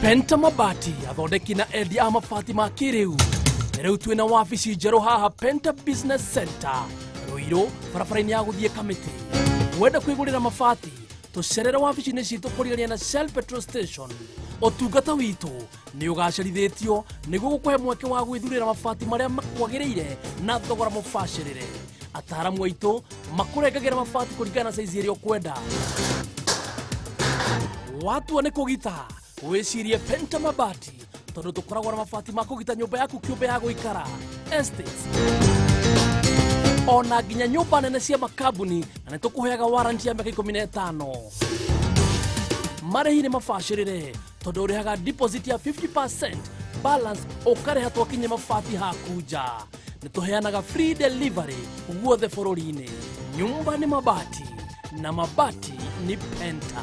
Penta Mabati athondeki na endia a mabati ma kĩrĩu. Rĩu twĩna wabici njerũ haha Penta Business Center Ruiru, barabara-inĩ ya gũthiĩ Kamĩtĩ. Wenda kwĩgũrĩra mabati, tũcerere wabici-inĩ citũ kũrigania na Shell Petrol Station. Ũtungata witũ nĩ ũgacĩrithĩtio nĩguo gũkũhe mweke wa gwĩthurĩra mabati marĩa makwagĩrĩire na thogora mũbacĩrĩre. Ataaramu aitũ makũrengagĩra mabati kũringana na saizi ĩrĩa ũkwenda. Watua nĩ kũgita, wĩcirie Penta Mabati tondũ tũkoragwo na mabati ma kũgita nyũmba yaku kĩũmbe ya gũikara, estates, ona nginya nyũmba nene cia makambuni, na nĩ tũkũheaga warranty ya mĩaka 15. Marĩhi nĩ mabacĩrĩre tondũ ũrĩhaga deposit ya 50%, balance ũkarĩha twakinye mabati haku nja. Nĩ tũheanaga free delivery guothe bũrũri-inĩ. Nyumba nĩ mabati na mabati ni Penta.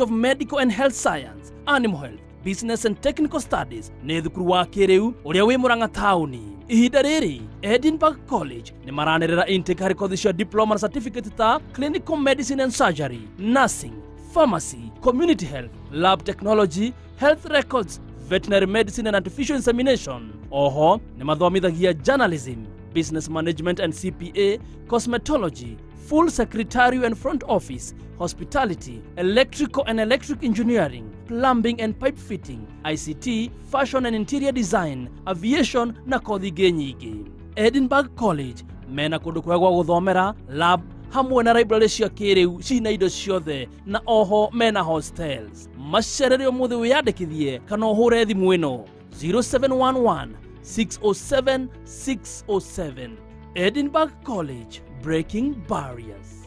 Of Medical and Health Science, Animal Health, Business and Technical Studies nĩ thukuru wa kĩrĩu ũrĩa wĩ Murang'a taũni. Ihinda rĩrĩ Edinburgh College nĩ maranĩrĩra intake harĩ kothi cia diploma na certificate ta Clinical Medicine and Surgery, Nursing, Pharmacy, Community Health, Lab Technology, Health Records, Veterinary Medicine and Artificial Insemination. Oho nĩ mathomithagia Journalism, Business Management and CPA, Cosmetology, Full Secretarial and Front Office, Hospitality, Electrical and Electric Engineering, Plumbing and Pipe Fitting, ICT, Fashion and Interior Design, Aviation na kothi ingĩ nyingĩ. Edinburgh College mena kũndũ kwega gwa gũthomera, lab hamwe na library cia kĩrĩu cina indo ciothe, na oho mena hostels. Macerere ũmũthĩ wĩyandĩkithie kana ũhũre thimũ ĩno 0711 607 607. Edinburgh College, breaking barriers.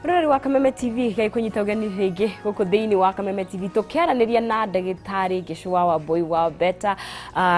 Rũrĩrĩ wa Kameme TV gai kũnyita ũgeni rĩngĩ gũkũ thĩinĩ wa Kameme TV tũkĩaranĩria na ndagĩtarĩ Gĩchũa Wambui wa Better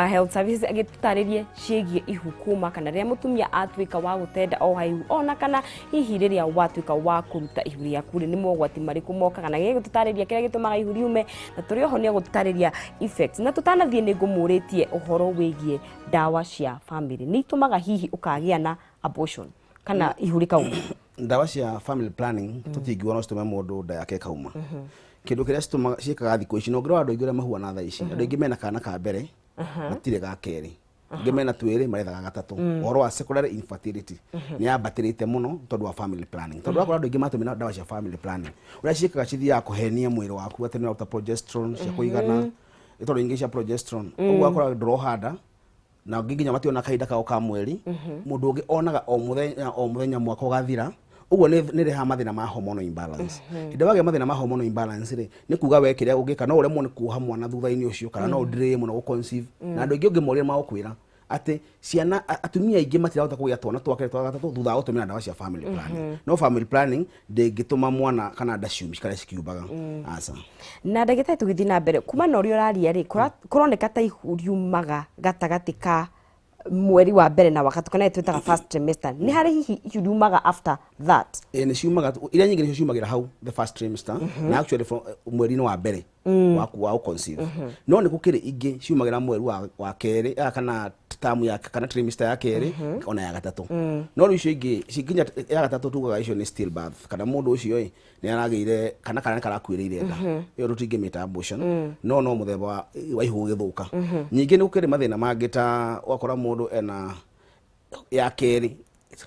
Health Services agĩtũtarĩrie ciĩgiĩ ihu kuma kana rĩrĩa mũtumia atuĩka wa gũtenda o haihu ona kana hihi rĩrĩa watuĩka wa kũruta ihu rĩaku rĩ nĩ mogwati marĩkũ mokaga, na gĩgũtũtarĩria kĩrĩa gĩtũmaga ihu riume, na tũrĩ oho nĩ egũtũtarĩria effects. Na tũtanathiĩ nĩ ngũmũrĩtie ũhoro wĩgiĩ ndawa cia family nĩ itũmaga hihi ũkagĩa na abortion kana ihu rĩkauma. Ndawa cia family planning tũtingiuga no citũme mũndũ nda yake ĩkauma. Kĩndũ kĩrĩa citũmaga ciĩkaga thikũ ici, na ũngĩrora andũ aingĩ ũrĩa mahuana thaa ici, andũ aingĩ mena kana ka mbere matirĩ ga kerĩ. Angĩ mena twĩrĩ marethaga gatatũ. Ũhoro wa secondary infertility nĩ yambatĩrĩte mũno tondũ wa family planning, tondũ wakora andũ aingĩ matũmĩra ndawa cia family planning, ũrĩa ciĩkaga cithiaga kũhenia mwĩrĩ waku atĩ nĩ ũraruta progesterone cia kũigana, tondũ nyingĩ cia progesterone, ũguo wakora ndũroha nda na ũngĩ nginya mationa kahinda kao ka mweri. Mũndũ ũngĩ onaga o mũthenya o mũthenya mwaka ũgathira. Ũguo nĩ rehaga mathĩna ma hormonal imbalance. Hĩndĩ wagĩa mathĩna ma hormonal imbalance rĩ, nĩ kuga we kĩrĩa ũngĩka no ũremwo nĩ kuoha mwana thutha-inĩ ũcio, kana no ũndirĩe mũno gũ-conceive. Na andũ aingĩ ũngĩmoria magũkwĩra atĩ ciana atumia aingĩ matirahota kũgĩa twana twa kerĩ, twa gatatũ thutha wa gũtũmĩra ndawa cia family planning. No family planning ndĩngĩtũma mwana kana nda ciumi cikare cikiumbaga, aca. Na ndagĩtarĩ, tũgĩthiĩ na mbere kuma na ũrĩa ũraria rĩ, kũroneka ta ihu riumaga gatagatĩ ka mweri wa mbere na wa gatatũ, kana twĩtaga first trimester. Nĩ harĩ hihi ihu riumaga after that? Ĩ, nĩ ciumaga. Iria nyingĩ nĩcio ciumagĩra hau the first trimester, na actually from mweri-inĩ wa mbere waku wa gũconceive. No nĩ gũkĩrĩ ingĩ ciumagĩra mweri wa kerĩ, kana tamu ya kana trimester ya kerĩ ona ya gatatũ. No rĩu icio ingĩ cikinya ya gatatũ tugaga icio nĩ stillbirth, kana mũndũ ũcio ĩ nĩ aragĩire kana karakuĩrĩire nda. Ĩyo tũtingĩmĩta abortion, no mũthemba wa ihu gũgĩthũka. Ningĩ nĩ gũkĩrĩ mathĩna mangĩ, ta ũgakora mũndũ ena ya kerĩ,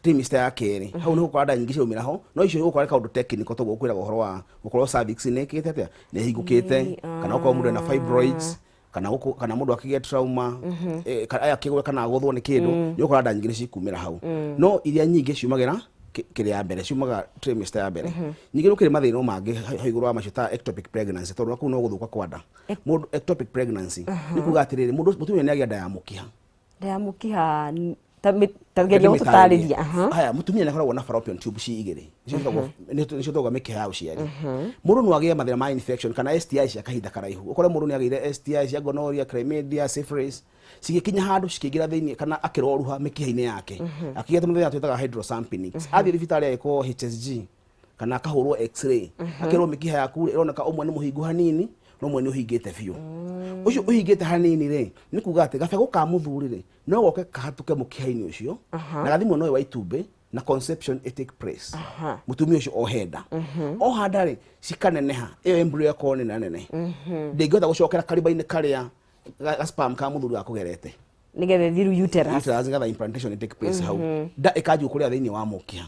trimester ya kerĩ, hau nĩ gũkora nda nyingĩ ciaumĩra ho. No icio ũgũkora nĩ kaũndũ technical, toguo ũkwĩraga ũhoro wa gũkorwo cervix nĩ ĩkĩte atĩa, nĩ ĩhingũkĩte, kana gũkorwo mũndũ ena fibroids, kana mũndũ akĩgĩa trauma, aya akĩgwe kana agũthwo nĩ kĩndũ, nĩ ũkora nda nyingĩ nĩ cikumĩra hau. No iria nyingĩ ciumagĩra kĩrĩa ya mbere, ciumaga trimester ya mbere. Ningĩ nĩ gũkĩrĩ mathĩna mangĩ hau igũrũ wa macio, ta ectopic pregnancy, tondũ kũu no gũthũka kwa nda. Mũndũ ectopic pregnancy nĩ kuga atĩrĩrĩ, mũndũ mũtumia nĩ agĩa nda ya mũkiha. Nda ya mũkiha ta geria gũtũtarĩria. Haya, mũtumia nĩ akoragwo na fallopian tube ci igĩrĩ, nĩcio twĩtagwo mĩkiha ya ũciari. Mũndũ no agĩe mathĩna ma infection kana STI cia kahinda karaihu. Ũkore mũndũ nĩ agĩire STI cia gonorrhea, chlamydia, syphilis, cigĩkinya handũ cikĩingĩra thĩinĩ kana akĩroruha mĩkiha-inĩ yake, akĩgĩa tũmathĩna twĩtaga hydrosalpinx. Athiĩ thibitarĩ agĩkwo HSG kana akahũrwo x-ray, akerwo mĩkiha yaku rĩ, ĩroneka ũmwe nĩ mũhingu hanini no ũmwe nĩ ũhingĩte biũ. Ũcio ũhingĩte hanini rĩ, nĩ kuga atĩ gabegũ ka mũthuri rĩ, no goke kahatũke mũkiha-inĩ ũcio na gathi mwena ũyũ wa itumbĩ na conception it take place. Mũtumia ũcio ohe nda. Oha nda rĩ, cikaneneha, ĩyo embryo yakorwo nĩ nene, ndĩngĩhota gũcokera kariba-inĩ karĩa ga sperm ka mũthuri gakũgerete nĩgetha ĩthiĩ uterus. Uterus, nĩgetha implantation take place hau, nda ĩkanjia kũrĩa thĩinĩ wa mũkiha.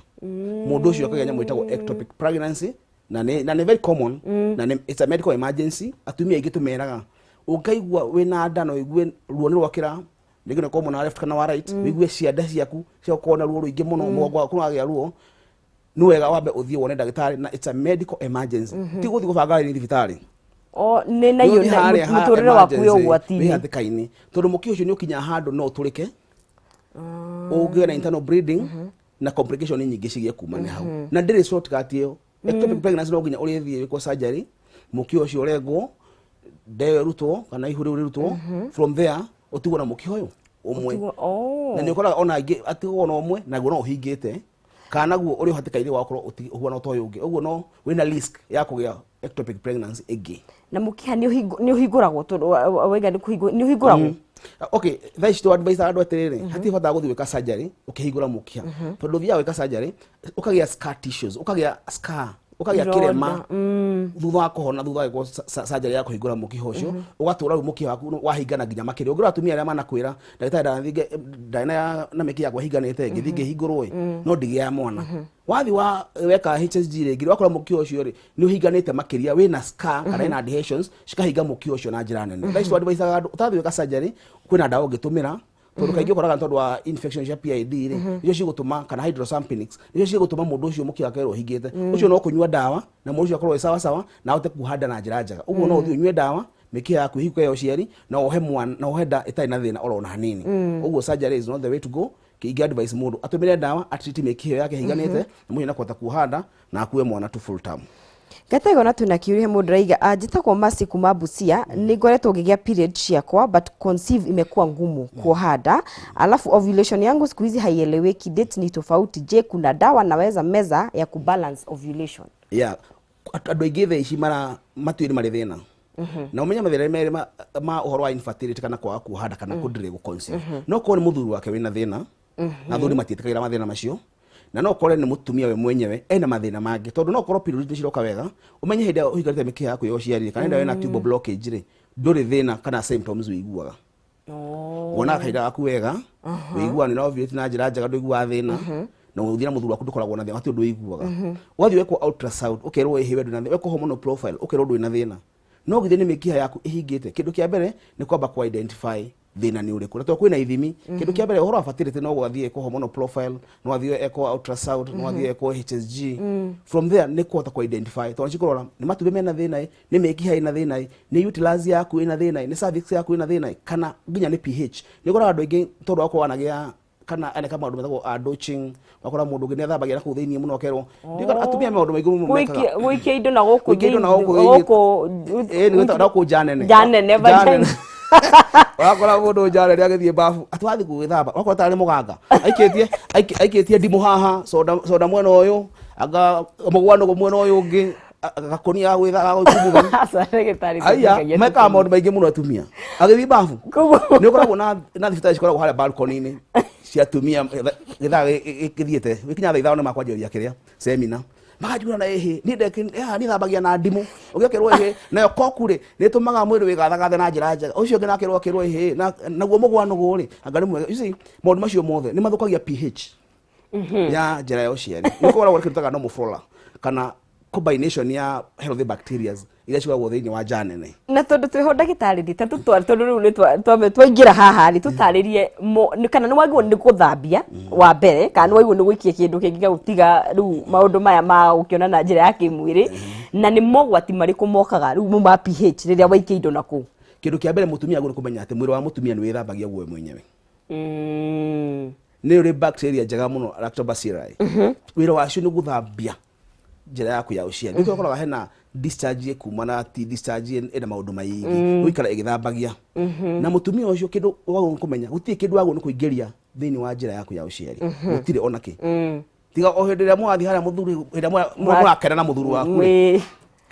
Mũndũ ũcio akagĩa nyamũ ĩtagwo ectopic pregnancy, na nĩ very common na nĩ, it's a medical emergency. Atumia aingĩ tũmeraga ũngĩkaigua wĩna nda na ũigue ruo nĩ rwakĩra, rĩngĩ nĩ ũkorwo mwena wa left kana wa right, ũigue ciande ciaku ciakorwo na ruo rũingĩ mũno, mũgongo waku nĩwagĩa ruo, nĩ wega wambe ũthiĩ wone ndagĩtarĩ, na it's a medical emergency. Ti gũthiĩ gũbanga raini thibitarĩ. O nĩ na iyo mũtũrĩre waku wĩ ũgwati-inĩ. Wĩ hatĩka-inĩ, tondũ mũkiha ũcio nĩ ũkinyaga handũ no ũtũrĩke, ũgĩe na internal bleeding na complication nyingĩ cigĩe kuma nĩ hau, na ndĩrĩ shortcut ĩyo. Ectopic pregnancy no nginya ũrĩthiĩ wĩkwo surgery, mũkiha ũcio ũrengwo, nda ĩyo ĩrutwo kana ihu rĩu rĩrutwo. From there ũtigwo na mũkiha ũyũ ũmwe. Oh. Na nĩ ũkoraga ona aingĩ atigwo na ũmwe, naguo no ũhingĩte kana naguo ũrĩ hatĩka-inĩ wa gũkorwo ũhuana ta ũyũ ũngĩ. Ũguo no wĩna risk ya kũgĩa ectopic pregnancy ĩngĩ. Na mũkiha nĩ ũhingũragwo? Tondũ waiga nĩ kũhingũ, nĩ ũhingũragwo? Okay, thaa ici tũ-advise andũ atĩrĩrĩ, hatirĩ bata wa gũthiĩ gwĩka surgery ũkĩhingũra mũkiha, tondũ ũthiaga gwĩka surgery ũkagĩa scar tissues, ũkagĩa scar, ũkagĩa Ironda, kĩrema thutha wa kũhona, thutha wa gwĩkwo surgery ya kũhingũra mũkiha ũcio, ũgatũra rĩu mũkiha waku wahingana nginya makĩria. Ũngĩrora atumia arĩa manakwĩra, "Ndagĩtarĩ, ndathiĩ ndarĩ na mĩkiha yakwa ĩhinganĩte, ngĩthiĩ ngĩhingũrwo ĩ, no ndigĩaga mwana." Wathi wa weka HSG rĩngĩ, wakora mũkiha ũcio rĩ nĩ ũhinganĩte makĩria, wĩna scar kana ina adhesions cikahinga mũkiha ũcio na njĩra nene. Thaa ici twadvisaga andũ ũtathiĩ gwĩka surgery, kwĩna ndawa ũngĩtũmĩra, tondũ kaingĩ ũkoraga nĩ tondũ wa infection cia PID rĩ, nĩcio cigũtũma, kana hydrosalpinx, nĩcio cigũtũma mũndũ ũcio mũkiha wake ũhingĩte. Ũcio no kũnyua ndawa na mũndũ ũcio akorwo wĩ sawa sawa na ahote kuoha nda na njĩra njega. Ũguo no ũthiĩ ũnyue ndawa, mĩkiha yaku ĩhingũke ya ũciari, na wohe mwana na wohe nda ĩtarĩ na thĩna oro ona hanini. Ũguo surgery is not the way to go. Ingĩ advise mũndũ atũmĩre ndawa atreat mĩkiha ĩyo yake ĩhinganĩte, na mũndũ nĩakũhota kuoha nda na akue mwana to full term. Gatego na twina kiuria. Mũndũ raiga, "Njĩtagwo Mercy kuma Busia. Nĩ ngoretwo ngĩgĩa period ciakwa, but conceive imekuwa ngumu, kuoha nda. Alafu ovulation yangu siku hizi haieleweki, date ni tofauti. Je, kuna dawa naweza meza ya kubalance ovulation?" Yeah, andũ aingĩ thaa ici mara matuĩ nĩ marĩ thĩna, na ũmenye mathĩna merĩ ma ũhoro wa infertility kana kwaga kuoha nda kana kũndirĩ gũ-conceive. No korwo nĩ mũthuri wake wĩna thĩna, na athuri matiĩtĩkagĩra mathĩna macio, na no kore nĩ mũtumia we mwenyewe ena mathĩna mangĩ, tondũ no korwo period nĩ ciroka wega, ũmenye hĩndĩ ĩrĩa ũhikarĩte mĩkiha yaku ya ũciari kana hĩndĩ ĩrĩa wĩna tubal blockage rĩ, ndũrĩ thĩna kana symptoms wĩiguaga. Wonaga kahinda gaku wega, wĩiguaga nĩ ũra-ovulate na njĩra njega, ndũiguaga thĩna, na ũthiĩ na mũthuri waku ndũkoragwo na thĩna, hatirĩ ũndũ ũiguaga. Ũgathiĩ wekwo ultrasound, ũkerwo ĩhĩ we ndwĩna thĩna, wekwo hormonal profile, ũkerwo ndwĩna thĩna, no githĩ nĩ mĩkiha yaku ĩhingĩte. Kĩndũ kĩa mbere nĩ kwamba ku identify thĩna nĩ ũrĩkũ, na tondũ kwĩna ithimi. Kĩndũ kĩa mbere, ũhoro wa fertility, no gwathiĩ ekwo hormonal profile, no athiĩ ekwo ultrasound, no athiĩ ekwo HSG. From there nĩ kũhota ku identify, tondũ cikũrora nĩ matumbĩ mena thĩna ĩ, nĩ mĩkiha ĩna thĩna ĩ, nĩ uterus yaku ĩna thĩna ĩ, nĩ cervix yaku ĩna thĩna ĩ, kana nginya nĩ pH. Nĩ ũkoraga andũ aingĩ tondũ wa gũkorwo anagĩa kana aneka maũndũ metagwo douching, wakora mũndũ ũngĩ nĩ athambagia na kũu thĩinĩ mũno, akerwo. Ndiũĩ atumia maũndũ maingĩ mũno mekaga. Gũikia indo na gũkũ. Gũikia indo na gũkũ thĩinĩ. Gũkũ. Ĩ, nĩ gwĩtagwo na gũkũ nja nene. Nja nene, Nja vagina. nene. Wakora mũndũ nja nene agĩthiĩ bafu, atĩ wathiĩ gwĩthamba wakora tarĩ mũganga aikĩtie aikĩtie ndimũ haha, soda soda mwena ũyũ, anga mũgwanũgũ mwena ũyũ ũngĩ, gakũnia ga gwĩtha ga gwĩkumutha. Aca, ndagĩtarĩ, Aya tũtigagia. Mekaga maũndũ maingĩ mũno atumia agĩthiĩ bafu. Nĩ ũkoragwo na thibitarĩ cikoragwo harĩa balcony-inĩ cia atumia gĩthaa gĩthiĩte gĩkinya thaa 5 nĩ makwanjĩrĩria kĩrĩa semina, makanjura na ĩhĩ niĩ niĩ thambagia na ndimũ, ũngĩ akerwo ĩhĩ nayo koku rĩ nĩ ĩtũmaga mwĩrĩ wĩgathagathe na njĩra njega, ũcio ũngĩ nakĩrwo akĩrwo ĩhĩ naguo mũgwanũgũ rĩ anga nĩ mwega. You see, maũndũ macio mothe nĩ mathũkagia pH ya njĩra ya ũciari. Nĩ ũkoragwo kĩndũ taga normal flora kana combination ya healthy bacterias iria cikoragwo thĩinĩ wa nja nene. Na tondũ twĩho, ndagĩtarĩ, rĩ ta tũtware, tondũ rĩu nĩ twaingĩra haha rĩ, tũtarĩrie kana nĩ wagĩrĩirwo nĩ gũthambia wa mbere, kana nĩ wagĩrĩirwo nĩ gũikia kĩndũ kĩngĩ gĩgũtiga rĩu maũndũ maya ma gũkĩona na njĩra ya kĩmwĩrĩ, na nĩ mogwati marĩkũ mokaga rĩu mau ma pH rĩrĩa waikia indo na kũu? Kĩndũ kĩa mbere, mũtumia agĩrĩirwo kũmenya atĩ mwĩrĩ wa mũtumia nĩ wĩthambagia guo mwenyewe. Nĩ ũrĩ bacteria njega mũno, lactobacilli. Wĩra wacio nĩ gũthambia njĩra yaku ya ũciari. Nĩkĩo ũkoraga hena discharge ĩkuma na ti discharge ĩna maũndũ maingĩ, gũikara ĩgĩthambagia. Na mũtumia ũcio, kĩndũ wagĩrĩirwo nĩ kũmenya, gũtirĩ kĩndũ wagĩrĩirwo nĩ kũingĩria thĩinĩ wa njĩra yaku ya ũciari, gũtirĩ ona kĩ, tiga o hĩndĩ ĩrĩa mũrathiĩ harĩa mũthuri, hĩndĩ ĩrĩa mũrakena na mũthuri waku rĩ,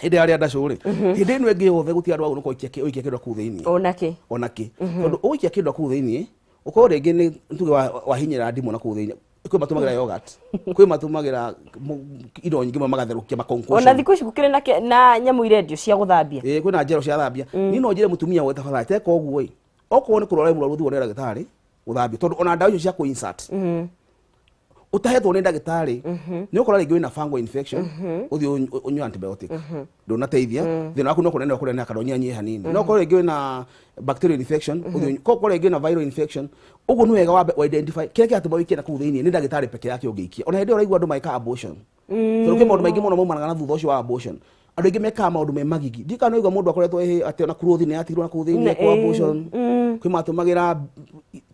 hĩndĩ ya ndacũ rĩ. Hĩndĩ ĩno ĩngĩ yothe gũtirĩ andũ wagĩrĩirwo nĩ ũikia kĩndũ kũu thĩinĩ. Ona kĩ. Ona kĩ. Tondũ ũgũikia kĩndũ kũu thĩinĩ, ũkorwo rĩngĩ nĩ tuge wahinyĩra ndimũ na kũu thĩinĩ, kwĩ matũmagĩra yogurt, kwĩ matũmagĩra indo nyingĩ mũno, magatherũkia Ona maconcoction. Thikũ ici gũkĩrĩ na nyamũ irendio cia gũthambia. Ĩĩ, kwĩna njero cia thambia. Niĩ no njĩre mũtumia wothe, tafadhali teka ũguo ĩ, okorwo nĩ kũrwara mũrwaru, ũthiĩ wone ndagĩtarĩ gũthambia, tondũ ona ndawa icio cia kũ-insert ũtahetwo nĩ ndagĩtarĩ, nĩ ũkora rĩngĩ wĩna fungal infection, ũthiĩ ũnyue antibiotic, ndũnateithia, thĩna waku no kũnene kũnene kana ũnyihanyihie hanini. No ũkorwo rĩngĩ wĩna bacterial infection, ũthiĩ korwo rĩngĩ wĩna viral infection, ũguo nĩ wega wambe identify kĩrĩa kĩratũma wĩikie na kũu thĩinĩ. Nĩ ndagĩtarĩ peke yake ũngĩikia. Ona hĩndĩ ĩyo ũraigua andũ magĩka abortion, tondũ kwĩ maũndũ maingĩ mũno maumanaga na thutha ũcio wa abortion. Andũ aingĩ mekaga maũndũ me magigi. Ndiũĩ kana nĩwaigua mũndũ akoretwo ĩhĩ atĩ ona kurothi nĩ yatigirwo na kũu thĩinĩ ekwo abortion. Kwĩ matũmagĩra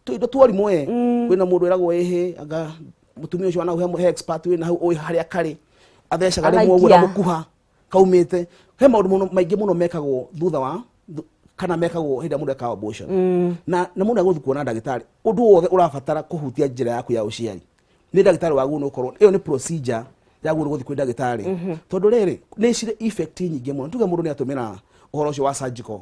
tũindo tuorimũ ĩ. Kwĩna mũndũ ĩragwo ĩhĩ anga mũtumia ũcio wanau he expert wĩna hau ũĩ harĩa karĩ athecaga rĩmwe ũguo na Agaikia. mũkuha kaumĩte. He maũndũ mũno maingĩ mũno mekagwo thutha wa kana mekagwo hĩndĩ ĩrĩa mũndũ ekaga abortion. Na mũndũ agũthiĩ kuona ndagĩtarĩ, ũndũ wothe ũrabatara kũhutia njĩra yaku ya ũciari nĩ ndagĩtarĩ wagĩrĩirwo nĩ gũkorwo ĩyo nĩ procedure yagĩrĩirwo nĩ gũthiĩ kwĩ ndagĩtarĩ, tondũ rĩrĩ nĩ cirĩ effect nyingĩ mũno. Tuge mũndũ nĩ atũmĩra ũhoro ũcio wa surgical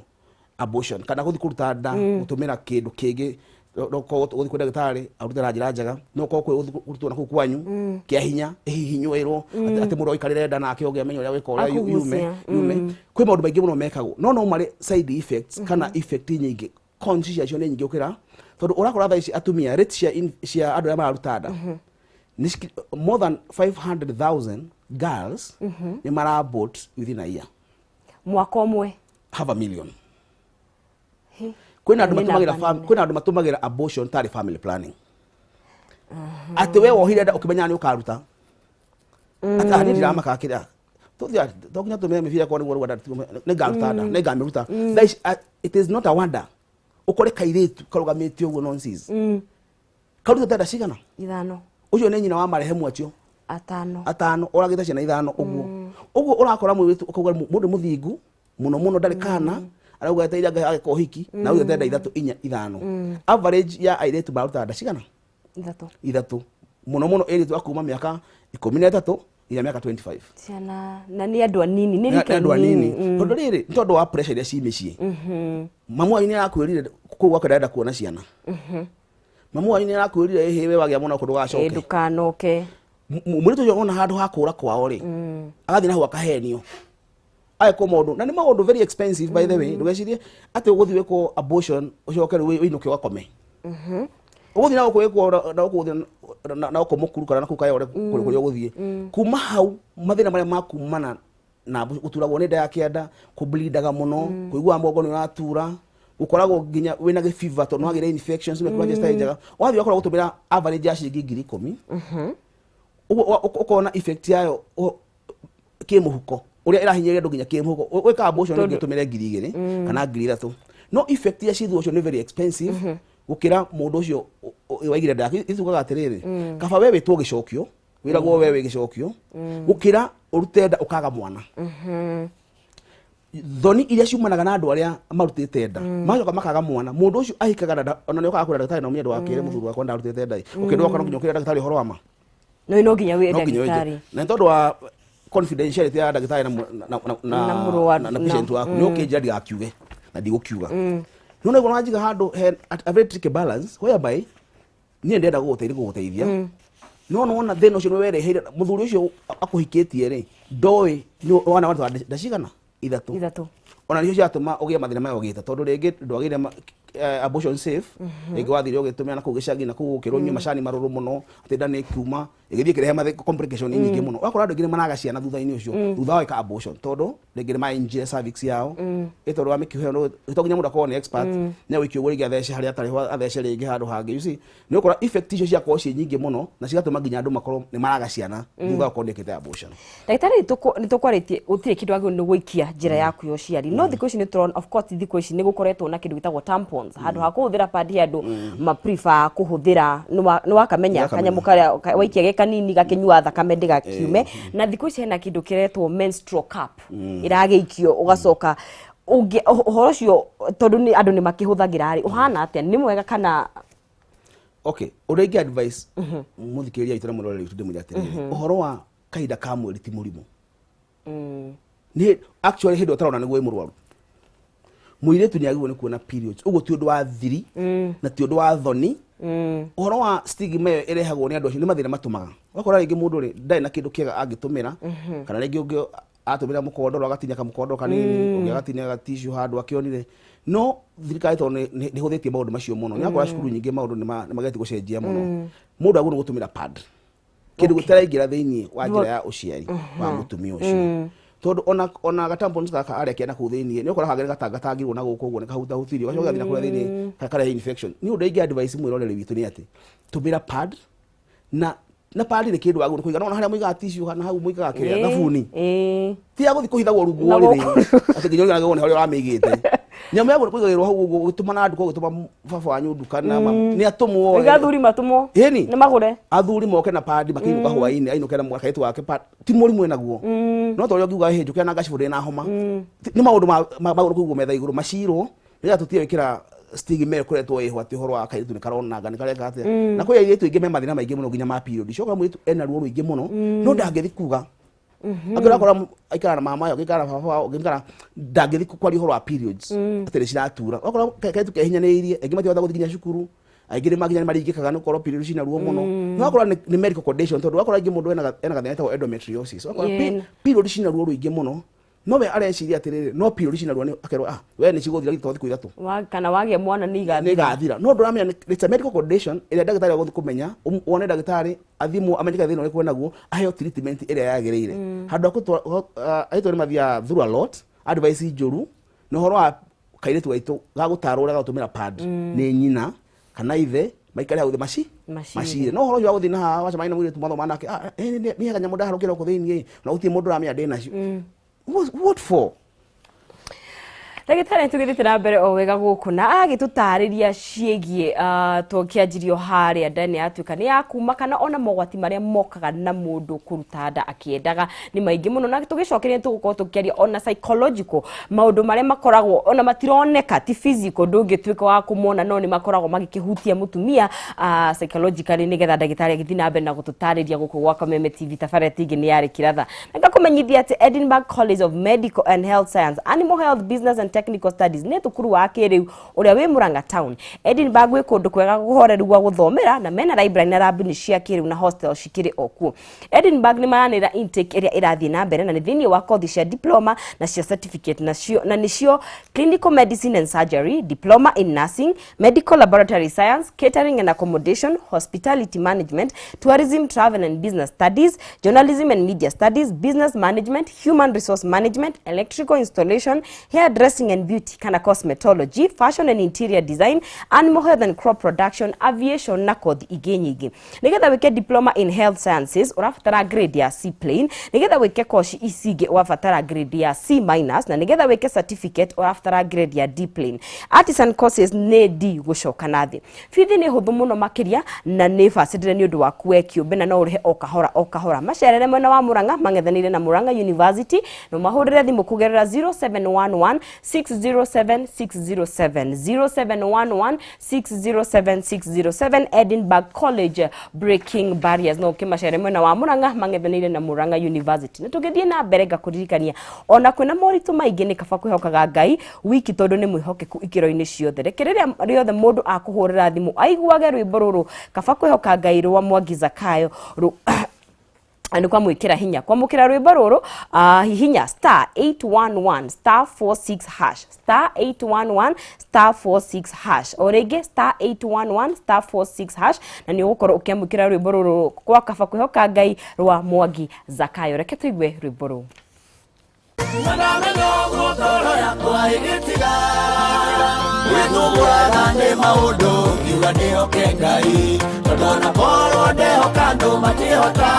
abortion kana gũthiĩ kũruta nda gũtũmĩra kĩndũ kĩngĩ, no ũkorwo gũthiĩ kwĩ ndagĩtarĩ arute na njĩra njega, no ũkorwo kwĩ gũthiĩ kũrutwo na kũu kwanyu kĩa hinya ĩhihinywo ĩrwo atĩ mũndũ aikarĩre nda nake ũngĩ amenye ũrĩa gwĩka ũrĩa yume. Akũgucia. Yume. Kwĩ maũndũ maingĩ mũno mekagwo, no marĩ side effects kana effect nyingĩ, cons ciacio nĩ nyingĩ gũkĩra, tondũ ũrakora thaa ici atumia rate cia andũ arĩa mararuta nda nĩ more than 500,000 girls nĩ mara abort within a year. Mwaka ũmwe. Half a million. He. Kwĩna andũ Nĩ matũmagĩra namba nene. Kwĩna andũ matũmagĩra abortion tarĩ family planning, atĩ we wohire nda ũkĩmenyaga nĩ ũkaruta, atĩ niĩ ndiramaka kĩrĩa tũthiĩ to nginya tũmĩre mĩbira kwa nĩguo rwanda nĩ ngaruta nda, nĩ ngamĩruta. Thaa ici, it is not a wonder ũkore kairĩtu karũgamĩte ũguo nonsense karutĩte nda cigana? Ithano. Ũcio nĩ nyina wa marehemu acio. Atano. Atano, ũragĩte ciana ithano ũguo. Ũguo ũrakora mũirĩtu ũkauga mũndũ mũthingu mũno mũno ndarĩ kana arauga eteire Ngai agĩka ũhiki na arutĩte nda ithatũ, inya, ithano. Average ya airĩtu maruta nda cigana? Ithatũ. Ithatũ mũno mũno, airĩtu a kuma mĩaka 13 nginya mĩaka 25. Ciana na nĩ andũ anini, nĩ nĩ rika andũ anini. inini. Tondũ rĩrĩ nĩ tondũ wa pressure iria ci mĩciĩ. Mamu wanyu nĩ arakwĩrire kũu gwake ndarenda kuona ciana. Mamu wanyu nĩ arakwĩrire ĩhĩ we wagĩa mwana kũndũ gacoke. Ndũkanoke. Mũirĩtu ũcio ona handũ ha kũra kwao rĩ, agathiĩ na hau akahenio. Agekwo maũndũ, na nĩ maũndũ very expensive, by the way. Ndũgecirie atĩ ũgũthiĩ wĩkwo abortion ũcoke rĩu ũinũke ũgakome. Ũgũthiĩ na gũkũ wĩkwo na gũkũ, ũgũthiĩ na gũkũ mũkuru kana na kũu Kayore, kũrĩa ũgũthiĩ. Kuma hau, mathĩna marĩa makumana na gũturagwo nĩ nda ya kĩanda, kũblindaga mũno, kũiguaga mũgongo nĩ ũratura, gũkoragwo nginya wĩna gĩbiba tondũ nĩwagĩre infections, mm. Citarĩ njega. Wathiĩ ũgakorwo gũtũmĩra average ya ciringi 10,000. Ũguo ũkona effect yayo kĩmũhuko, ũrĩa ĩrahinyĩrĩria andũ nginya kĩmũhuko. Wĩkaga abortion, Tondũ- ningĩ ũtũmĩre 2,000 kana 3,000, no effect ya cithu ũcio nĩ very expensive gũkĩra mũndũ ũcio waigire nda yake. Itugaga atĩrĩrĩ, kaba we wĩtwo gĩcokio, wĩragwo we wĩ gĩcokio, gũkĩra ũrute nda ũkaga mwana. Thoni iria ciumanaga na andũ arĩa marutĩte nda magacoka makaga mwana, mũndũ ũcio ahikaga na ona nĩ ũkaga kwĩra ndagĩtarĩ na ũmenye, ndũgakĩre mũthuri wakwa ndarutĩte nda. Ũkĩndũ wakwa no nginya ũkĩre ndagĩtarĩ ũhoro wa ma. No nginya wĩ No nginya wĩnje. ndagĩtarĩ. Na nĩ tondũ wa confidentiality ya ndagĩtarĩ na Na mũrwaru, na patient waku, nĩ ũkĩnjĩra ndigakiuge na ndigũkiuga. No nĩguo wanjiga handũ he a very tricky balance whereby niĩ ndĩrenda gũgũteithia, no nĩwona thĩna ũcio nĩ wereheire mũthuri ũcio akũhikĩtie rĩ, ndoĩ nĩ wana wa nda cigana, ithatũ. Ithatũ. Ona nĩcio ciratũma ũgĩe mathĩna maya ũgĩte, tondũ rĩngĩ ndwagĩire abortion safe. Rĩngĩ wathire ũgĩtũmĩra na kũu gĩcagi na kũu ũkĩrwo nyue macani marũrũ mũno atĩ nda nĩ ĩkiuma, ĩgĩthiĩ ĩkĩrehe complication nyingĩ mũno. Ũgakora andũ aingĩ nĩ maraga ciana thutha-inĩ ũcio, thutha wa gwĩka abortion, tondũ rĩngĩ nĩ mainjire cervix yao, ĩ tondũ wa mĩkiha ĩyo, to nginya mũndũ akorwo nĩ expert, nĩ agũikio ũguo, rĩngĩ athece harĩa atarĩ ho, athece rĩngĩ handũ hangĩ. You see, nĩ ũkora effect icio ciakorwo ciĩ nyingĩ mũno na cigatũma nginya andũ makorwo nĩ maraga ciana thutha wa gũkorwo nĩ ĩkĩte abortion. Ndagĩtarĩ, nĩ tũkwarĩtie gũtirĩ kĩndũ wagĩrĩirwo nĩ gũikia njĩra yaku ya ũciari, no thikũ ici nĩ tũrona, of course, thikũ ici nĩ gũkoretwo na kĩndũ gĩtagwo tampons handũ ha kũhũthĩra pad. Andũ ma prefer kũhũthĩra, nĩ wakamenya. Nĩwakamenya. Kanyamũ karĩa waikia ge kanini gakĩnyua thakame ndĩgakiume. Na thikũ ici hena kĩndũ kĩretwo menstrual cup, ĩragĩikio ũgacoka ũhoro ũcio, tondũ nĩ andũ nĩ makĩhũthagĩra rĩ, ũhana atĩa? Nĩ mwega kana? Okay, ũrĩa ingĩ advice mũthikĩrĩria witũ na mũroreri witũ, ndĩmwĩre atĩrĩrĩ, ũhoro wa kahinda ka mweri ti mũrimũ. Nĩ actually hĩndĩ ĩrĩa ũtarona nĩguo wĩ mũrwaru. Mũirĩtu nĩ agĩrĩirwo nĩ kuona periods, ũguo ti ũndũ wa thiri na ti ũndũ wa thoni. Ũhoro wa stigma ĩyo ĩrehagwo nĩ andũ acio nĩ mathĩna matũmaga ũgakora rĩngĩ mũndũ rĩ ndarĩ na kĩndũ kĩega angĩtũmĩra, kana rĩngĩ ũngĩ atũmĩra mũkondoro, agatinia kamũkondoro kanini, ũngĩ agatinia gatissue handũ akĩonire. No thirikari tondũ nĩ ĩhũthĩtie maũndũ macio mũno, nĩ akora cukuru nyingĩ maũndũ nĩ magetie gũcenjia mũno. Mũndũ agĩrĩirwo nĩ gũtũmĩra pad, kĩndũ gĩtaraingĩra thĩinĩ wa njĩra ya ũciari wa mũtumia ũcio, tondũ ona gatampons gaka arĩa na kũu thĩinĩ nĩ ũkora kangĩ gatangatangirwo na gũkũ ũguo nĩ kahutahutirio, gacoka gathiĩ na kũrĩa thĩinĩ karehe infection. Nĩ ũndũ ingĩ advice mwĩroreri witũ nĩ atĩ tũmĩra pad, na pad nĩ kĩndũ wagĩrĩirwo nĩ kũiga. No harĩa mũigaga tissue kana hau mũigaga kĩrĩa, thabuni, ti ya gũthiĩ kũhithagwo rungu Na wa ũrĩrĩ gũkũ. Atĩ nginya ũrigagwo nĩ harĩa ũramĩigĩte. Nyamũ ya kũigagĩrwo hau ũguo ũgĩtũma na nduka, ũgĩtũma baba wanyu nduka na nĩ atũmwo. Iga athuri matũmwo. Ĩni. Nĩ magũre. Athuri moke na padi makĩinũka hwainĩ, ainũke na kairĩtu gake pad. Ti mũrimũ enaguo, no ta ũrĩa ũngiuga, hĩ, njũkĩra na ngacibũ ndĩ na homa. Nĩ maũndũ magũrũ kũigwo metha igũrũ macirwo nĩgetha tũtige gwĩkĩra stigma ĩyo ĩkoretwo ĩho atĩ ũhoro wa kairĩtu nĩ karonanga, nĩ kareka atĩa. Na kwĩ airĩtu aingĩ me mathĩna maingĩ mũno nginya ma period. Coka mũirĩtu ena ruo rũingĩ mũno, no ndangĩthi kuga. Angĩ ũrakora aikara na mama, ũngĩ aikara na baba wao, ũngĩ aikara, ndangĩthi kwaria ũhoro wa periods atĩ nĩ ciratura. Ũgakora kairĩtu kehinyanĩrĩirie, aingĩ matirahota gũthiĩ nginya cukuru, aingĩ nĩ nginya nĩ maringĩkaga nĩ gũkorwo period cina ruo mũno. No wakora nĩ medical condition, tondũ wakora aingĩ mũndũ ena gathĩna getagwo endometriosis. Wakora period cina ruo rũingĩ mũno, no we areciria atĩrĩrĩ, no period cina ruo, nĩ akerwo, "Ah, we nĩ cigũthira to thikũ 3." Kana wagĩa mwana nĩ nĩ igathira. Igathira, no ndũramenya it's a medical condition ĩrĩa ndagĩtarĩ agũthiĩ kũmenya. Wone ndagĩtarĩ, athimwo, amenyeke thĩna ũrĩkũ enaguo, aheo treatment ĩrĩa yagĩrĩire handũ ha gũtwara aitũ. Nĩ mathiaga through a lot, advice njũru na ũhoro wa kairĩtu gaitũ gagũtarwo ũrĩa gagũtũmĩra pad nĩ nyina kana ithe, maikare hau thĩ maci Macire. Macire. No ũhoro ũcio wa gũthiĩ na haha wacemania na mũirĩtu mathoma nake, "Ah, niĩ kanyamũ ndaharũkĩra gũkũ thĩinĩ na gũtirĩ mũndũ ũramenya ndĩ nacio." What for? Ndagĩtarĩ, tũgĩthiĩte na mbere o wega gũkũ na agĩtũtarĩria ciĩgiĩ tũkĩanjirio harĩa nda nĩ yatuĩka nĩ yakuma, kana ona mogwati marĩa mokaga na mũndũ kũruta nda akĩendaga nĩ maingĩ mũno. Na tũgĩcokeria nĩ tũgũkorwo tũkĩaria ona psychological maũndũ marĩa makoragwo ona matironeka, ti physical, ndũngĩtuĩka wa kũmona, no nĩ makoragwo magĩkĩhutia mũtumia psychologically, nĩgetha ndagĩtarĩ agĩthiĩ na mbere na gũtũtarĩria gũkũ gwa Kameme TV. Tabarĩra tingĩ nĩ yarĩ kiratha, na ngakũmenyithia atĩ Edinburgh College of Medical and Health Science, Animal Health, Business and Technical Studies nĩ thukuru wa kĩrĩu ũrĩa wĩ Murang'a town. Edinburgh gwĩ kũndũ kwega kũhoreru gwa gũthomera na mena library na lab cia kĩrĩu na hostel cikĩrĩ o kuo. Edinburgh nĩ maranĩra intake ĩrĩa ĩrathiĩ na mbere na nĩ thĩinĩ wa kothi cia diploma na cia certificate nacio na nĩcio clinical medicine and surgery, diploma in nursing, medical laboratory science, catering and accommodation, hospitality management, tourism, travel and business studies, journalism and media studies, business management, human resource management, electrical installation, hair dressing and beauty kana cosmetology, fashion and interior design, animal health and crop production, aviation na kothi ingĩ nyingĩ. Nĩgetha wĩke diploma in health sciences ũrabatara grade ya C plain, nĩgetha wĩke koci ici ingĩ ũrabatara grade ya C minus, na nĩgetha wĩke certificate ũrabatara grade ya D plain. Artisan courses nĩ D gũcoka na thĩ. Bithi nĩ hũthũ mũno makĩria na nĩ bacĩrĩre nĩ ũndũ waku we kĩũmbe na no ũrĩhe o kahora o kahora. Macerere mwena wa Murang'a mang'ethanĩire na Murang'a University na ũmahũrĩre thimũ kũgerera 0711 607 607, 0711 607 607. Edinburgh College, breaking barriers. No ũkĩmacere mwena wa Murang'a mang'ethanĩire na Murang'a University. Na tũgĩthiĩ na mbere ngakũririkania ona kwĩna moritũ maingĩ nĩ kaba kwĩhokaga Ngai wiki tondũ nĩ mwĩhokeku ikĩro-inĩ ciothe. Reke rĩrĩa rĩothe mũndũ akũhũrĩra thimũ aiguage rwĩmbo rũrũ kaba kwĩhoka Ngai rwa Mwangi Zakayo nĩ kwamwĩkĩra hinya kwamũkĩra rwĩmbo rũrũ. Hihinya star 811 star 46 hash, star 811 star 46 hash, o rĩngĩ star 811 star 46 hash, na nĩ ũgũkorwo ũkĩamũkĩra rwĩmbo rũrũ kwa kaba kwĩhoka Ngai rwa Mwangi Zakayo. Reke tũigue rwĩmbo rũu. Mwanamenya ũguo ngoro yakwa ĩgĩtiga gwĩthumbũraga nĩ maũndũ, ngiuga ndĩhoke Ngai tondũ ona korwo ndehoka andũ matihota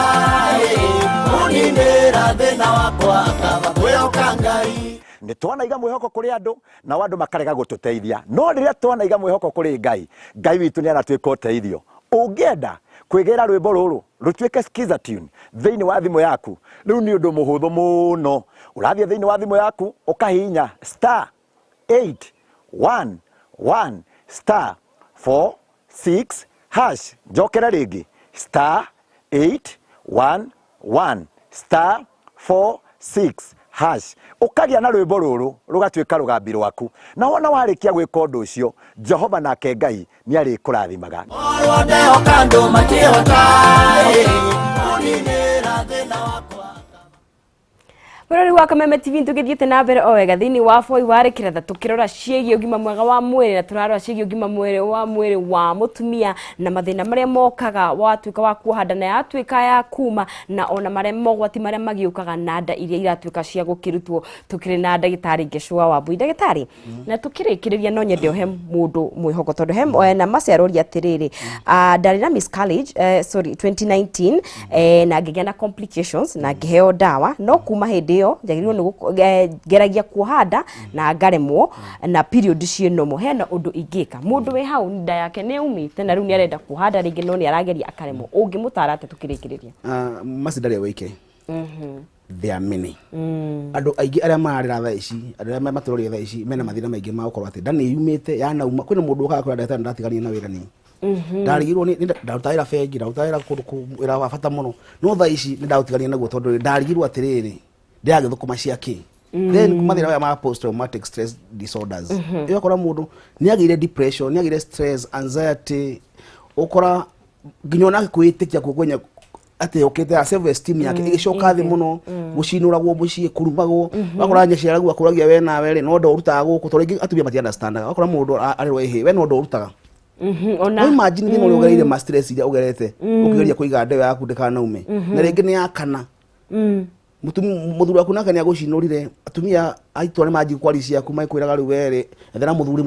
kũninĩra thĩna wakwa, kaba kwĩhoka Ngai. Nĩ twanaiga mwĩhoko kũrĩ andũ nao andũ makarega gũtũteithia, no rĩrĩa twanaiga mwĩhoko kũrĩ Ngai, Ngai witũ nĩ aratuĩka ũteithio. Ũngĩenda kwĩgĩra rwĩmbo rũrũ rũtuĩke skiza tune thĩinĩ wa thimũ yaku, rĩu nĩ ũndũ mũhũthũ mũno. Ũrathiĩ thĩinĩ wa thimũ yaku ũkahihinya star 811 star 46 hash. Njokere rĩngĩ, star 811 star 46 hash, ũkagĩa na rwĩmbo rũrũ rũgatuĩka rũgambi rwaku. Na wona warĩkia gwĩka ũndũ ũcio, Jehova nake Ngai nĩ arĩkũrathimaga. Korwo ndehoka andũ matihota kũninĩra thĩna wakwa. Bũrũri wa Kameme TV, tũgĩthiĩte na mbere o wega thĩinĩ wa Voi wa Kĩratha tũkĩrora ciĩgiĩ ũgima mwega wa mwĩrĩ, na tũrarora ciĩgiĩ ũgima mwĩrĩ wa mwĩrĩ wa mũtumia na mathĩna marĩa mokaga watuĩka wa kuoha nda na yatuĩka ya kuma, na ona marĩa mogwati marĩa magĩũkaga na nda iria iratuĩka cia gũkĩrutwo. Tũkĩrĩ na ndagĩtarĩ Ngecua Wambui. Ndagĩtarĩ, na tũkĩrĩkĩrĩria no nyende ũhe mũndũ mwĩhoko tondũ he na maciaroria atĩrĩrĩ, ndarĩ na miscarriage, sorry, 2019, na ngĩgĩa na complications na ngĩheo ndawa, no kuma hĩndĩ ĩyo njagĩrĩirwo nĩ ngeragia kuoha nda na ngaremwo na period ciĩ normal. Hena ũndũ ingĩka? Mũndũ wĩ hau nda yake nĩ yaumĩte na rĩu nĩ arenda kuoha nda rĩngĩ no nĩ arageria akaremwo, ũngĩmũtara atĩa tũkĩrĩkĩrĩria? Maci ndarĩ wike, there are many. Andũ aingĩ arĩa mararĩra thaa ici, andũ arĩa matũrorire thaa ici mena mathĩna maingĩ ma gũkorwo atĩ nda nĩ yumĩte yanauma. Kwĩna mũndũ ũkaga kwĩra ndagĩtarĩ, ndatigania na wĩra nĩ ndarigirwo nĩ ndaruta wĩra bengi, ndaruta wĩra kũndũ wĩra wa bata mũno, no thaa ici nĩ ndaũtigania naguo tondũ ndarigirwo atĩrĩrĩ, ndĩragĩthũkũma cia kĩ? Then mathĩna maya ma post traumatic stress disorders, ũgakora mũndũ nĩ agĩire depression, nĩ agĩire stress, anxiety, ũkora nginya onake kwĩĩtĩkia kuo kwenye atĩ okĩte ya self esteem yake ĩgĩcoka thĩ mũno, gũcinũragwo mũciĩ, kũrumagwo, wakora nyaciaragu akũragia we nawe rĩ no ndo ũrutaga gũkũ, tondũ rĩngĩ atumia mati understandaga, wakora mũndũ arerwo ĩhĩ we no ndo ũrutaga. Ona No imagine thĩna ũrĩa ũgereire, ma stress iria ũgerete ũkĩgeria kũiga nda ĩyo yaku ndĩkanaume, na rĩngĩ nĩ ya kana mũthuri waku nake nĩ agũcinũrire. Atumia aitũ nĩ manji kwari ciaku makwĩraga rĩu werĩ ethera mũthuri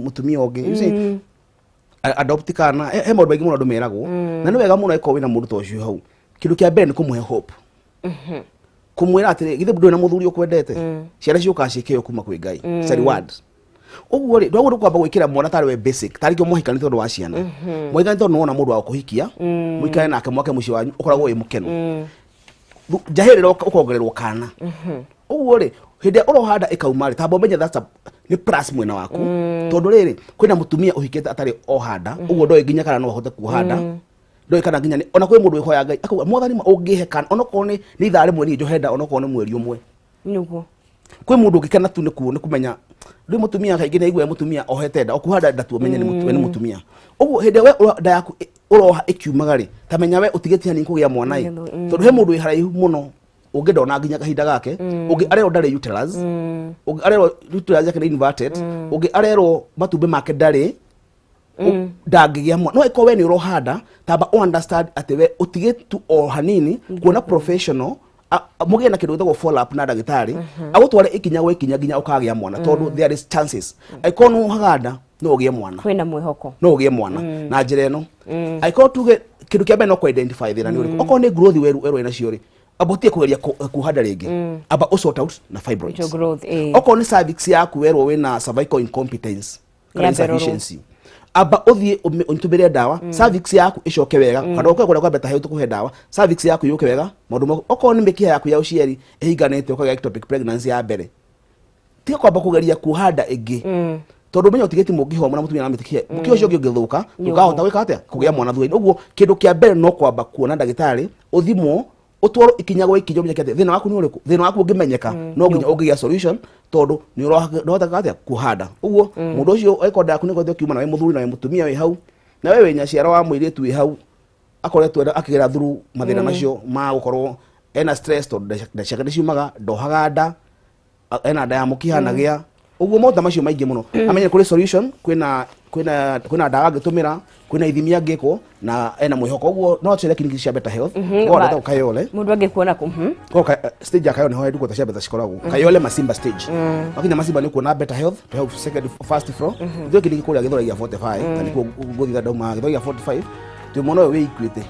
mũtumia ũngĩ. You see, adopt kana he maũndũ maingĩ mũno andũ meragwo, na nĩ wega mũno ĩkorwo wĩna mũndũ ta ũcio hau. Kĩndũ kĩa mbere nĩ kũmũhe hope, kũmwĩra atĩrĩ, githĩ ndũrĩ na mũthuri ũkwendete? Ciana ciũkaga ciĩkĩo kuma kwĩ Ngai. It's a reward. Ũguo rĩ, ndwagĩrĩirwo kwamba gwĩkĩra mwana tarĩ we basic, tarĩ kĩo mũhikani tondũ wa ciana. Mũhikani tondũ nĩwona mũndũ wa kũhikia, mũikare nake, mwake mũciĩ wanyu, ũkoragwo wĩ mũkenu. Njahĩrĩra ũkongererwo kana. Ũguo rĩ, hĩndĩ ĩrĩa ũrohanda ĩkauma rĩ, tamba ũmenye that's a nĩ plus mwena waku, tondũ rĩrĩ kwĩna mũtumia ũhikĩte atarĩ ohanda ũguo, ndoĩ nginya kana no ahote kuohanda, ndoĩ kana nginya ona kwĩ mũndũ wĩhoya Ngai akauga, Mwathani ma ũngĩhe kana onokorwo nĩ ithaa rĩmwe niĩ njohe nda, onokorwo nĩ mweri ũmwe. Nĩguo. Kwĩ mũndũ ũngĩkena tu nĩ kuo nĩ kũmenya rĩu mũtumia kaingĩ nĩ aiguaga mũtumia ohete nda okuha nda tu ũmenye nĩ nĩ mũtumia. Ũguo hĩndĩ ĩrĩa we nda yaku ũroha ĩkiumaga rĩ, ta menya we ũtigĩtie hanini kũgĩa mwana ĩ, tondũ he mũndũ wĩ haraihu mũno ũngĩ ndona nginya kahinda gake, ũngĩ arerwo ndarĩ uterus, ũngĩ arerwo uterus yake nĩ inverted, ũngĩ arerwo matumbĩ make ndarĩ ndangĩgĩa mwana. No ĩkorwo we nĩ ũrohanda, tamba ũ understand atĩ we ũtigĩ tu o hanini kuona professional, mũgĩe na kĩndũ gĩtagwo follow up na ndagĩtarĩ agũtware ikinya gwa ikinya nginya ũkagĩa mwana, tondũ there is chances angĩkorwo nĩ wohaga nda no ũgĩe mwana. Kwĩna mwĩhoko. No ũgĩe mwana na njĩra ĩno, angĩkorwo tuge kĩndũ kĩa mbere no kũ identify thĩna nĩ ũrĩkũ. Okorwo nĩ growth weru werũ wĩnacio rĩ, amba ũtige kũgeria kuoha nda rĩngĩ, amba ũ sort out na fibroids. Growth, eh. Okorwo nĩ cervix yaku werwo wĩna cervical incompetence kana Yambe rorwo. insufficiency, amba ũthiĩ ũtũmĩre ndawa cervix yaku ĩcoke wega, kana ũke kũrĩa kwa Better Health tũkũhe ndawa cervix yaku yũke wega maũndũ maku. Okorwo nĩ mĩkiha yaku ya ũciari ĩhinganĩte ũkagĩa ectopic pregnancy ya mbere, tiga kwamba kũgeria kuoha nda ĩngĩ, tondũ ũmenye ũtigĩti mũngĩhoma na mũtumia na mĩkiha, mũkiha ũcio ũngĩ ũngĩthũka ndũkahota gwĩka atĩa kũgĩa mwana thutha-inĩ. Ũguo kĩndũ kĩa mbere no kwamba kuona ndagĩtarĩ, ũthimwo, ũtwarwo ikinya gwa ikinya, ũmenyeke atĩ thĩna waku nĩ ũrĩkũ. Thĩna waku ũngĩmenyeka no nginya ũngĩgĩa solution, tondũ nĩ ũrahotaga atĩa kuoha nda. Ũguo mũndũ ũcio angĩkorwo nda yaku nĩ ĩkoretwo ĩkiuma, na wĩ mũthuri na wĩ mũtumia wĩ hau, na we wĩ nyaciara wa mũirĩtu wĩ hau akoretwo akĩgera through mathĩna macio ma gũkorwo ena stress tondũ nda ciake nĩ ciumaga, ndohaga nda, ena nda ya mũkiha na gĩa ũguo maũndũ macio maingĩ mũno, amenye kũrĩ solution, kwĩna ndawa angĩtũmĩra, kwĩna ithimi angĩkwo na ena mwĩhoko. Ũguo no acere kiriniki cia Better Health. Kwa andũ Kayole. Mũndũ angĩkuona kũ? Kwa stage ya Kayole niho headquarters cia Better cikoragwo Kayole Masimba stage. Wakinya Masimba nĩ kuona Better Health to help second first floor. Ithuĩ kiriniki kũrĩa Gĩthũrai gĩa 45, na nĩkuo ngũthiĩ ndauma Gĩthũrai gĩa 45, twĩ mwena ũyũ wĩ Equity,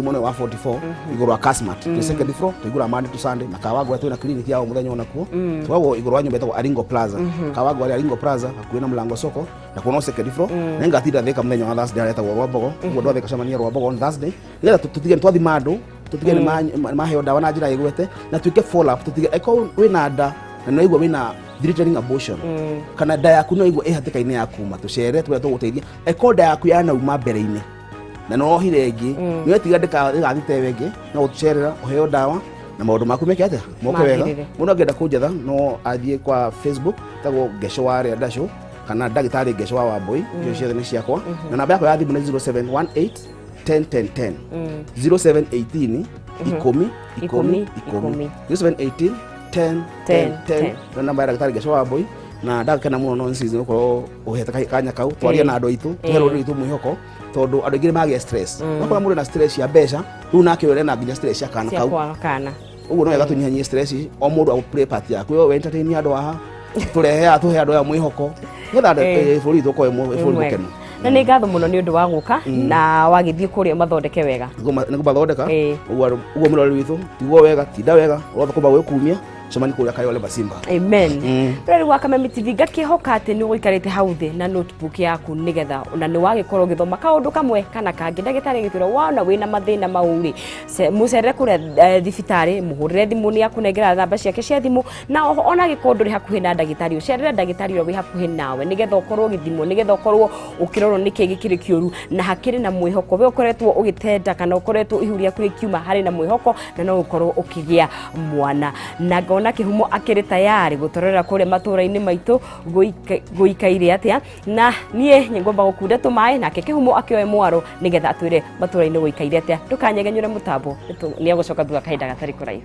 mwena ũyũ wa 44 igũrũ wa Kasmart, twĩ second floor. Tũigũra Monday to Sunday na Kawangware twĩna clinic ya o mũthenya onakuo. Tũkoragwo igũrũ wa nyũmba ĩtagwo Aringo Plaza, Kawangware Aringo Plaza, hakuhĩ na Mlango Soko, na kuo no second floor. Na ngatinda Thika mũthenya wa Thursday harĩa hetagwo Rwambogo. Ũguo andũ a Thika cemania Rwambogo on Thursday nĩgetha tũtige nĩ twathima andũ, tũtige nĩ maheo ndawa na njĩra ĩgwete na twĩke follow up. Tũtige angĩkorwo wĩna nda na nĩ waigua wĩna threatening abortion, kana nda yaku nĩ waigua ĩ hatĩka-inĩ ya kuma, tũcere tũrĩa tũgũteithia. Angĩkorwo nda yaku yanauma mbere-inĩ na nĩ wohire ĩngĩ, nĩ wetiga ndĩgathite ĩyo ĩngĩ, no gũtũcerera ũheo ndawa na maũndũ maku meke atĩa moke wega. Magĩrĩre. Mũndũ angĩenda kũnjetha no athiĩ kwa Facebook tagwo Ngeco wa Rĩa Ndacũ kana ndagĩtarĩ Ngeco wa Wambui, icio ciothe nĩ ciakwa. Na namba yakwa ya thimũ nĩ 0718 10 10 10, 0718 10 10 10, 0718 10 10 10 na namba ya ndagĩtarĩ Ngeco wa Wambui. Na ndagĩkena mũno no nĩ gũkorwo ũhete kanya kau twarie na andũ aitũ, tũhe rũrĩrĩ rwitũ mwĩhoko, tondũ andũ aingĩ nĩ magĩa stress. Wakora mũndũ na stress ya mbeca rĩu nake ũyũ arena nginya stress ya kana cia kau. Kwaga kana. Ũguo no wega tũnyihanyihie stress, o mũndũ agũ play part yaku we entertain andũ haha, tũrehe haha tũhe andũ aya mwĩhoko nĩgetha bũrũri witũ ũkorwo wĩ bũrũri Mwega. mũkenu. Na nĩ ngatho mũno nĩ ũndũ wa gũka na wagĩthiĩ kũrĩa mathondeke wega. Nĩ ngũmathondeka. Ũguo mũrori witũ tiguo wega, tinda wega ũrothũkũma gwĩkumia cemani kũrĩa Kayole Masimba. Amen. Rĩu wa Kameme TV, ngakĩhoka atĩ nĩ ũgũikarĩte hau thĩ na notebook yaku nĩgetha na nĩ wagĩkorwo ũgĩthoma kaũndũ kamwe kana kangĩ. Ndagĩtarĩ agĩtwĩra wona wĩna mathĩna mau rĩ, mũcerere kũrĩa thibitarĩ, mũhũrĩre thimũ, nĩ akũnengera namba ciake cia thimũ. Na oho ona angĩkorwo ndũrĩ hakuhĩ na ndagĩtarĩ, ũcerere ndagĩtarĩ ũrĩa wĩ hakuhĩ nawe nĩgetha ũkorwo ũgĩthimwo, nĩgetha ũkorwo ũkĩrorwo nĩkĩ gĩkĩrĩ kĩũru. Na hakĩrĩ na mwĩhoko, we ũkoretwo ũgĩtenda kana ũkoretwo ihu rĩaku rĩkiuma, harĩ na mwĩhoko na no ũkorwo ũkĩgĩa mwana. Na ngona kĩhumo akĩrĩ tayarĩ gũtũrorera kũrĩa matũũra-inĩ maitũ gũikaire atĩa. Na niĩ ngwamba gũkunda tũmaĩ nake kĩhumo akĩoe mwaro nĩgetha atwĩre matũũra-inĩ gũikaire atĩa. Ndũkanyegenyũre mũtambo, nĩ egũcoka thutha kahinda gatarĩ kũraihu.